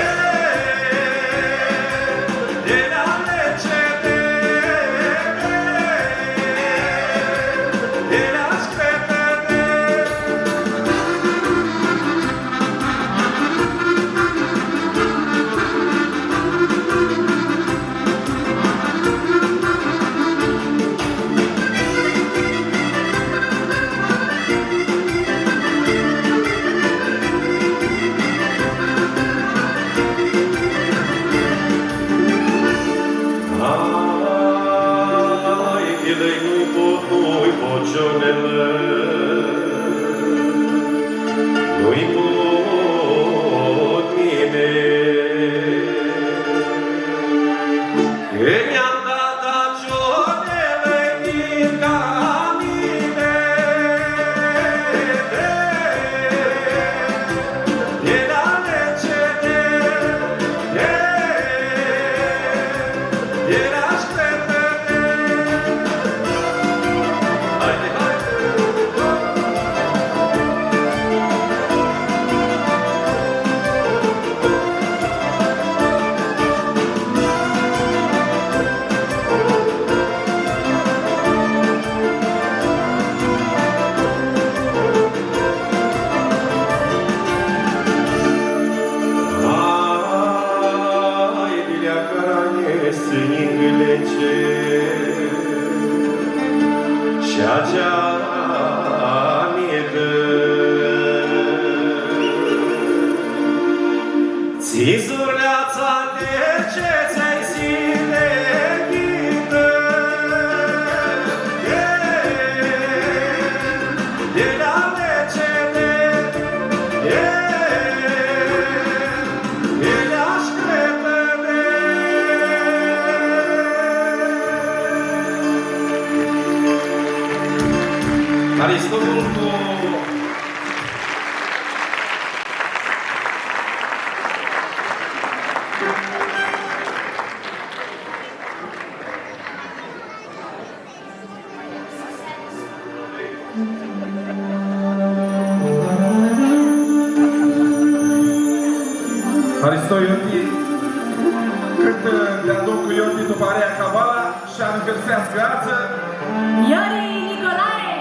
e, e, la lecere, e, la screpere. Ai, chilei nu-i pot, nu-i pot, cionele. Nu-i pot mini, cã nj-am dat cionele din camine. E la lecere, e, e la screpere. Haide, haide! Ai, dilea cara nj-easti ningã lece, shi atsea mi dã. Tsi zurleatsa lece tsi-ai zile ghindã, e, e la lecere, e, e la screpere. Haristo multu! Haristo, Iorghi. Cãntã deadun cu Iorghi tu parea Cavala shi anivãrseascã atsea. Iori Nicolae!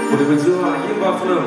Bunã dzua, ghini vã aflãm!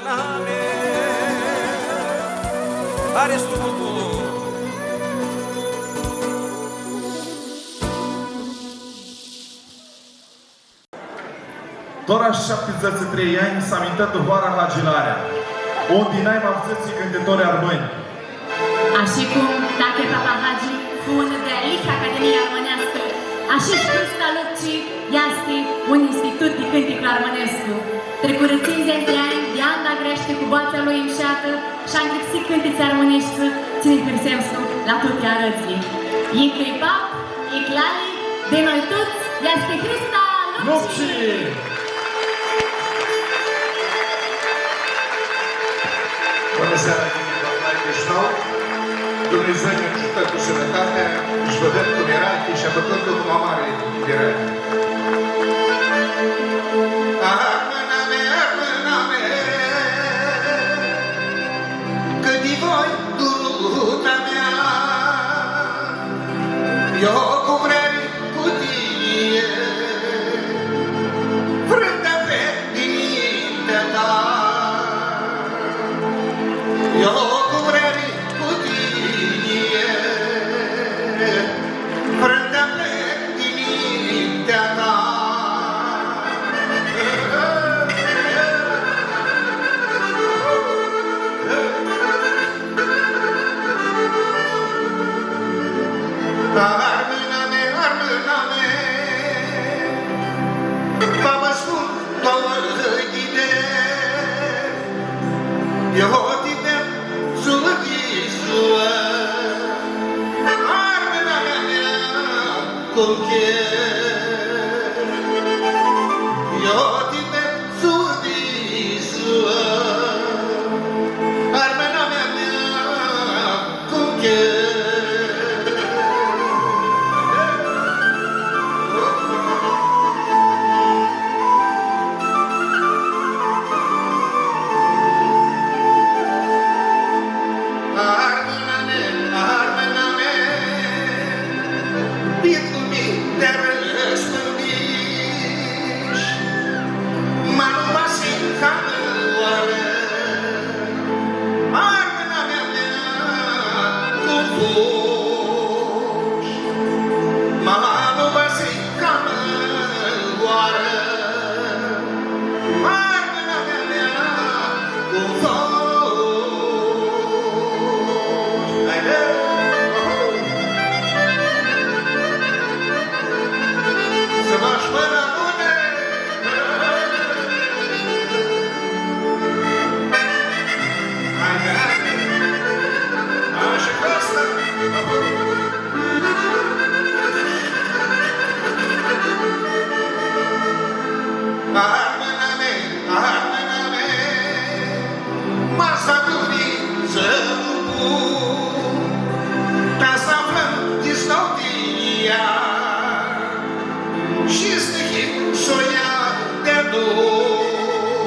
Amen. Haristo multu! Tora shi shaptidzãts shi trei anj s-amintã tu hoara Hagi Larea, undi nai ma avdzãtsi cãntitori armãnj. Ashi cum Tache Papahagi fu unã dealihea Academiei Armãneascã, ashi shi Hrusta Lupci easti un institut di cãnticlu armãnescu. Tricurã tsindzãts di anj di anda greashti cu boatsea lui mshatã shi angrãpsi cãntitsi armãneshti tsi nã hãrsescu la tuti arãdzli. Icã-i pap, icã-i lali, di noi tuts, easti Hrusta Lupci! Lupci! Bunã seara, tini, doamna Chișinău! Dumnidzã nã agiutã cu sãnãtatea shi vã dãm cu mirachi shi apãcãm cu ma mari mirachi. Armãna mea, armãna mea, cã di voi duruta mea, eu cu vreari cu tini, frãmtea plec di mintea ta. Eu cu vreari cu tini, frãmtea plec di mintea ta. Armãna mea, armãna mea, va vã spun doauã ghini, eu ti ved dzuã di dzuã. Armãna mea, cum cheri, eu ti ved dzuã di dzuã. Armãna mea, cum cheri. Armãna mea, armãna mea, di cum mi ti arãspãndish, ma nu va s-hibã oarã. Armãna mea, cum fush, ma nu va s-hibã oarã. Armãna mea, cum fush. Haide! Oho! S-bash mãna bunã! Haide, haide! Ashi, Costa! Armãna mea, armãna mea, ma s-adunãm s-nu pun, ta s-aflãm di s-nu tinjia. Shi s-nã him soia di-a doua,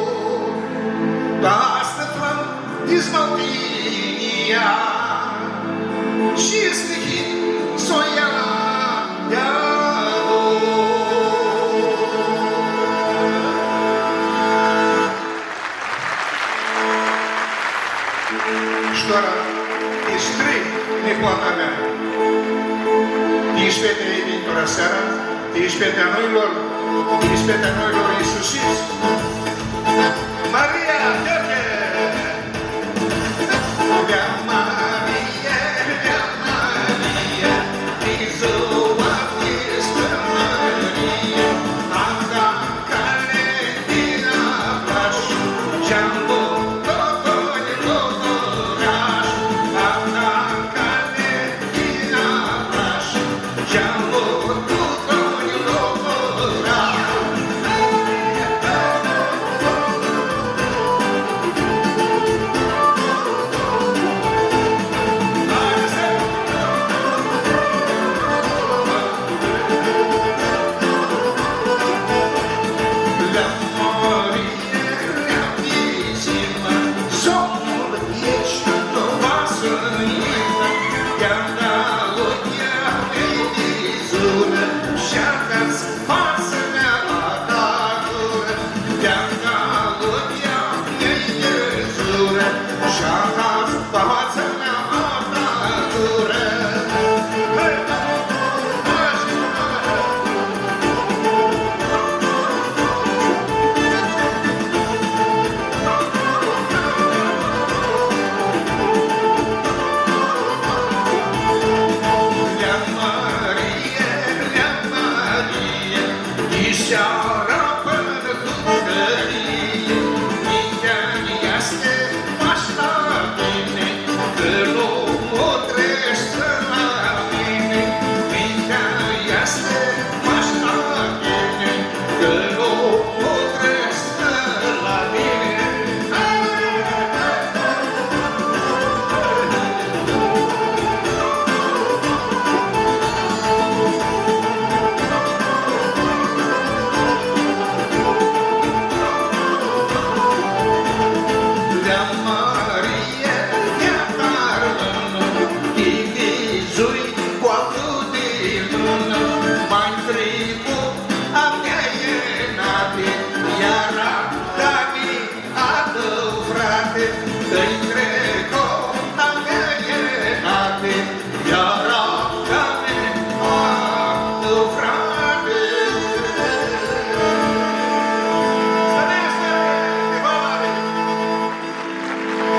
ta s-nã aflãm di s-nu tinjia. Shi s-nã him soia di-a doua. Shi tora, ti Stri, nipoata mea. Ti Stri, ti Stri, tora seara, ti Stri a noilor, ti Stri a noilor isusits. Maria Gheorghe! Lea Maria, lea Maria, ti dzua ti stãmãria, anda cali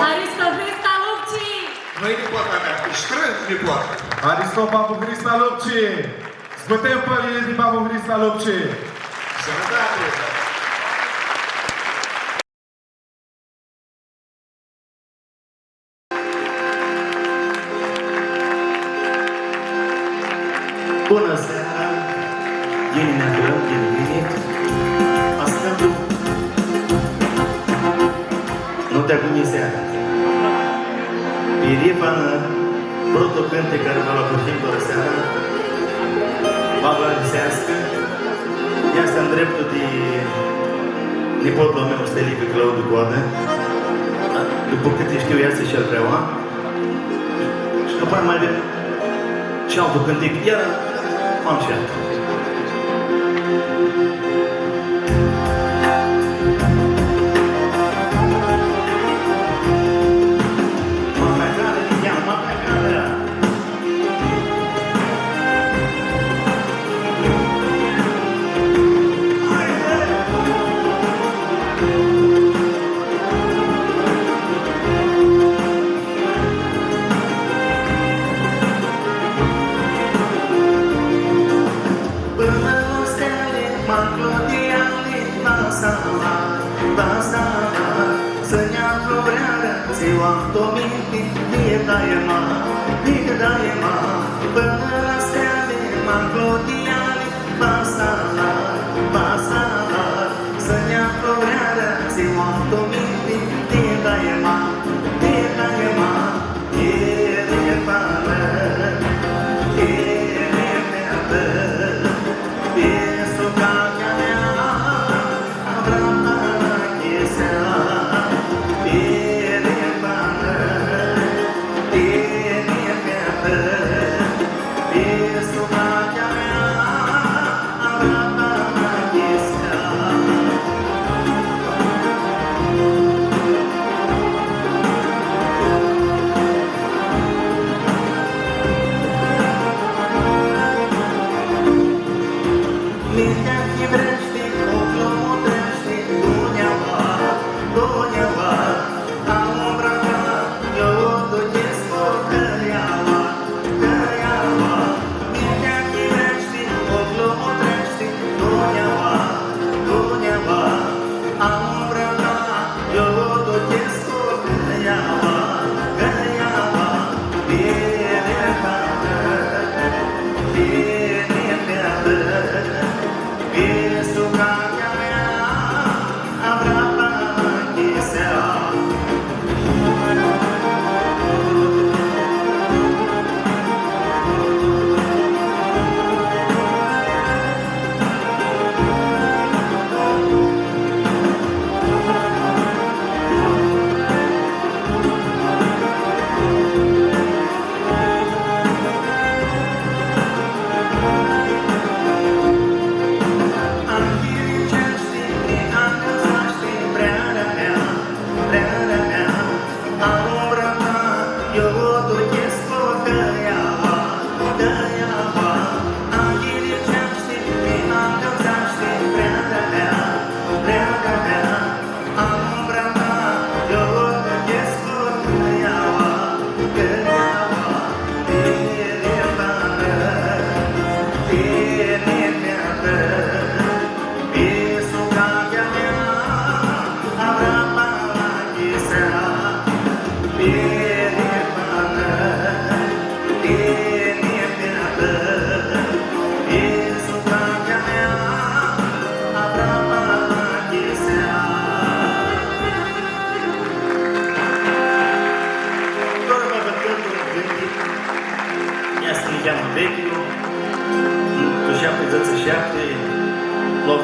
Haristo Hrista Lupci! Mãi, nipoata mea, strãns nipoata. Haristo, babu Hrista Lupci! S-bãtem pãrlji di babu Hrista Lupci! Sãnãtati! Bunã seara! Ghini nã aflãm, ghini vinit! Ascultãm nu ti agunjisea. Pirifanã, protlu cãntic cari va lu ahurhim tora seara, va vã ariseascã. Easti ndreptu di nipotlu a meu, Stelicã Claudiu Coadã. Dupã cãti shtiu, easti shi el preoa. Shi dupã ma avem shi altu cãntic, iar am shi altu. Pãnã la steali, ma clodiali, la sala, la sala, s-nj-aflu vrearã, tsi u am tu minti, di daima, di daima. Pãnã la steali, ma clodiali, la sala, la sala, s-nj-aflu vrearã, tsi u am tu minti, di daima, di daima.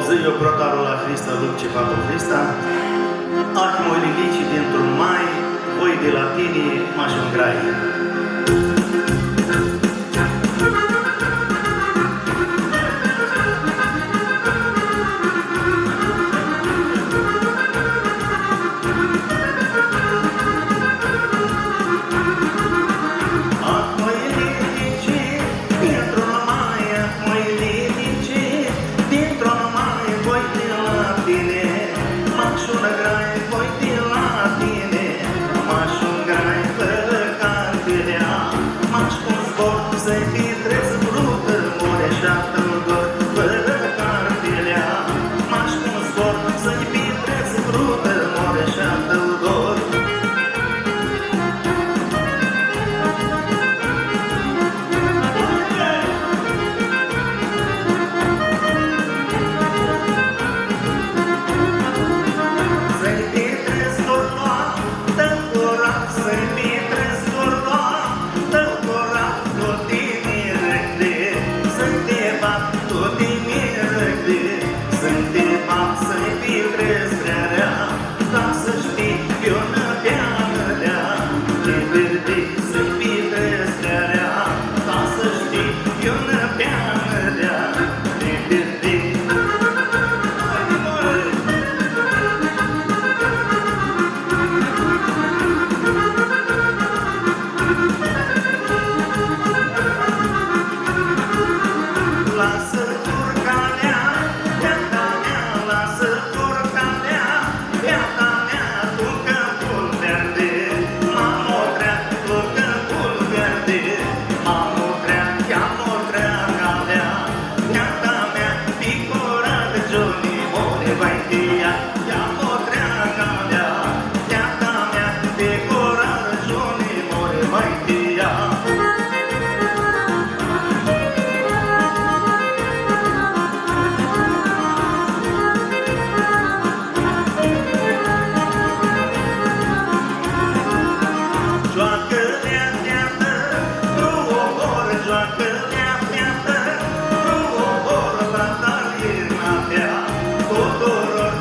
Dzã-lj protarlu la Hrista, Lupci Papu Hrista, ah, moililici, dintr-un mai, voi di la tini, mash un grai. Ah, moililici, dintr-un mai, ah, moililici, dintr-un mai, voi di la tini, mash un grai, voi di la tini, mash un grai, fãrã cartilea, mash cu zbor, s-nji pitrets, frutã, moresha, tãldor, fãrã cartilea, mash cu zbor, s-nji pitrets, frutã, moresha, tãldor. Lasã turcanea, feata mea, lasã turcanea, feata mea, tu cãmpul verdi, ma mutrea, tu cãmpul verdi, ma mutrea, ia mutrea calea, feata mea, picurargiuni, mori, vai ti ea. Ia mutrea calea, feata mea, picurargiuni, mori, vai ti ea. Joacã-lea, featã, tu obor, joacã-lea, featã, tu obor, la tari navea, tuturor.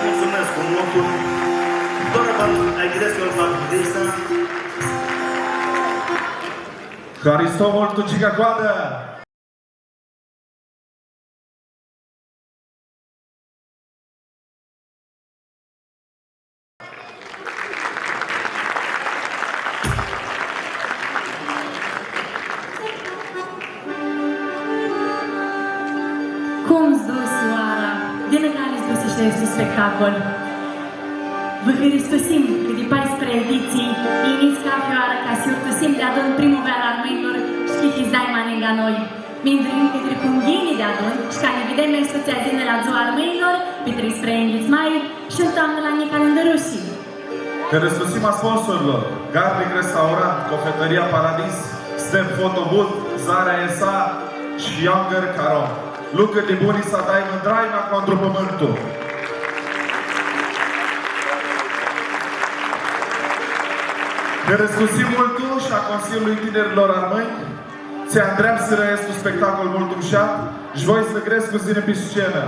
Mulțumesc multu. Doar va-l aghidescu la Papu Hrista. Haristo multu, Giga Coadã! Cum s-dusi oara? Di nãcã ani s-dusi shi aestu spectacol? Vã hãristusim cã di paisprãdzatsi editsii yinits cathi oarã ca s-yiurtusim deadun primuveara a armãnjlor shi cã hits daima ningã noi. Minduim cã tricum ghini deadun shi ca nã videm aestu tsi ayiu la Dzua a Armãnjlor, pi treisprãyinghits mai, shi tu toamnã la Nica Lãndãrushi. Hãristusim a sponsorlor: Garlic Restaurant, Cofetãria Paradis, Snap Photo Booth, Zarea S A shi Younger Carom. Lucrurli buni s-adai mãndraima cu andrupãmãntu. Hãristusim multu shi a Consiliului Tinerilor Armãnj, tsi andreapsirã aestu spectacol multu mushat, shi voi s-lã grescu s-yinã pi scenã.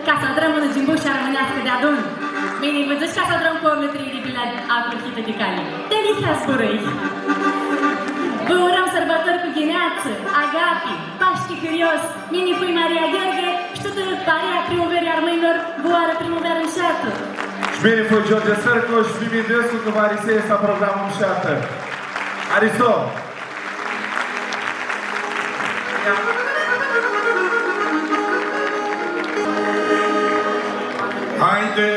Ca s-adrãm unã gimbushã armãneascã deadun. Mini vã dzãc ca s-adrãm corlu trei di pila acru hitã di cali. Ti mini zburãi. Vã urãm sãrbãtori cu ghineatsã, agapi, Pashti hãrios. Mini fui Maria Gheorghe, shi tutã parea Primuverii Armãnjlor, vã urã primuvearã mushatã. Shi mini fui George Sãrcu shi mi minduescu cã va arisi aestã programã mushatã. Aristo! Haide,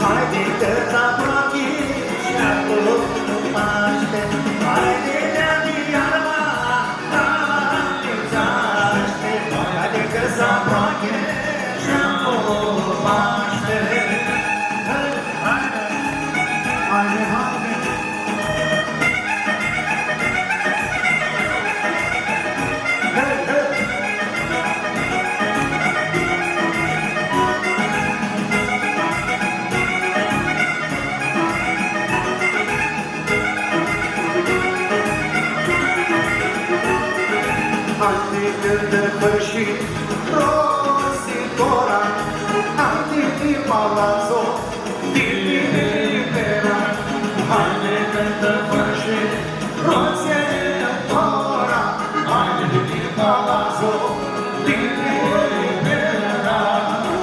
Haidi cã s-aproachi shi acum Pashti, haidi, deadi iarba, haidi, s-ashti, haidi cã s-aproachi shi acum Pashti. Haidi, haidi. Haidi, haidi. Haidi cãntã fãrshi, rosi tora, haidi di palazzo, di, di, di, di, di, haidi cãntã fãrshi, rosi tora, haidi di palazzo, di, di, di, di, di.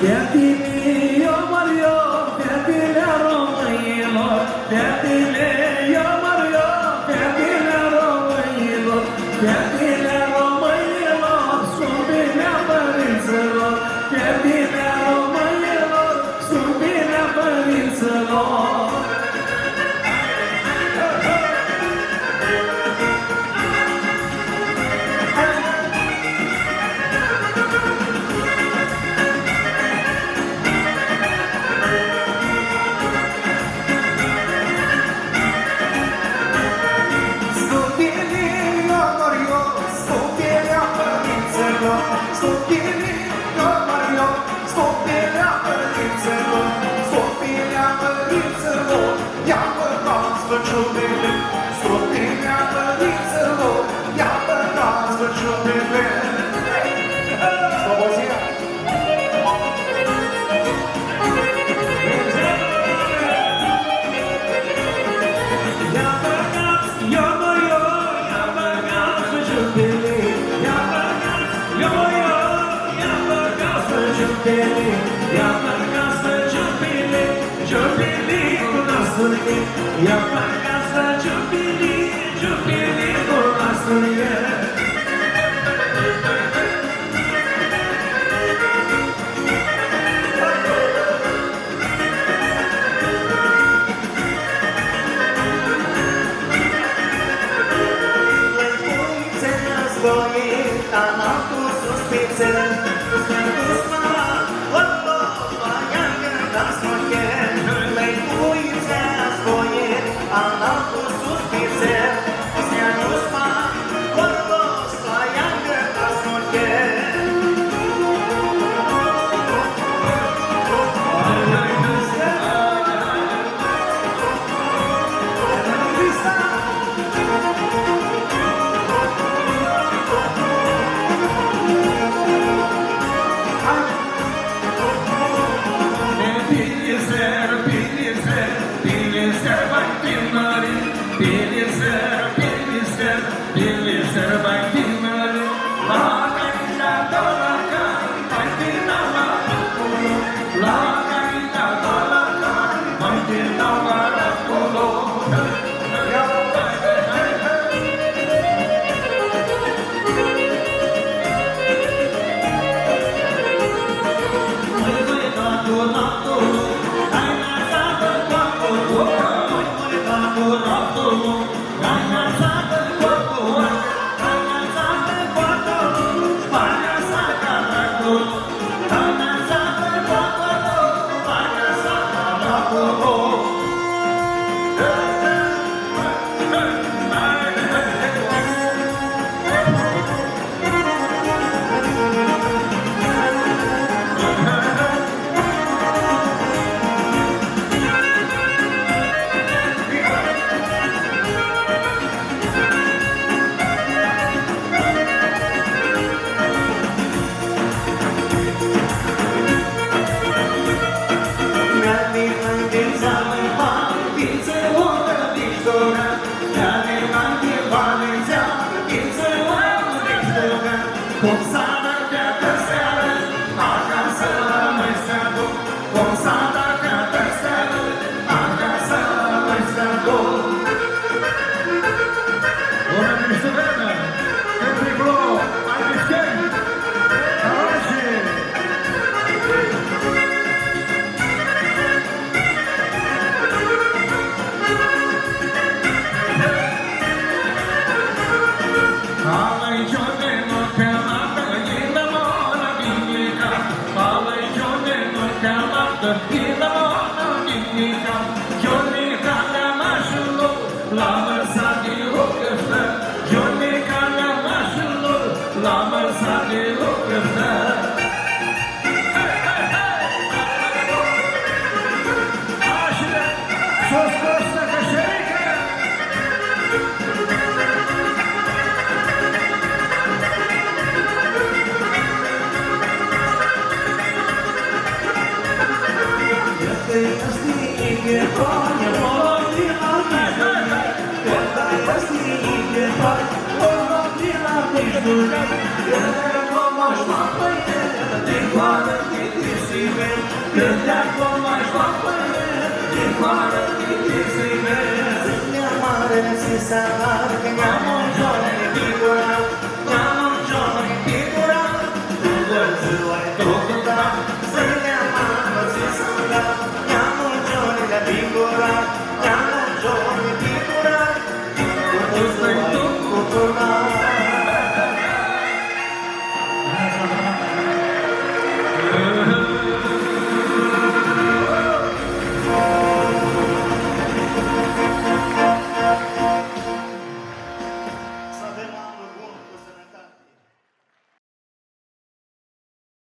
Featili, iu mãri, iu, featili a romãnjlor, featili, iu mãri, iu, featili a romãnjlor, featili a romãnjlor, scumpili a pãrintsãlor, featili a romãnjlor, scumpili a pãrintsãlor. Ia bãgați-vã ciupili, scumpili a pãrintsãlor, ia bãgați-vã ciupili. Slobozia! Ia bãgați, ia bã, ia, ia bãgați-vã ciupili, ia bãgați, ia bã, ia, ia bãgați-vã ciupili, ia bãgați-vã ciupili. Ciupili cu nasul-nji, ia bãgați-vã ciupili, ciupili cu nasul-nji.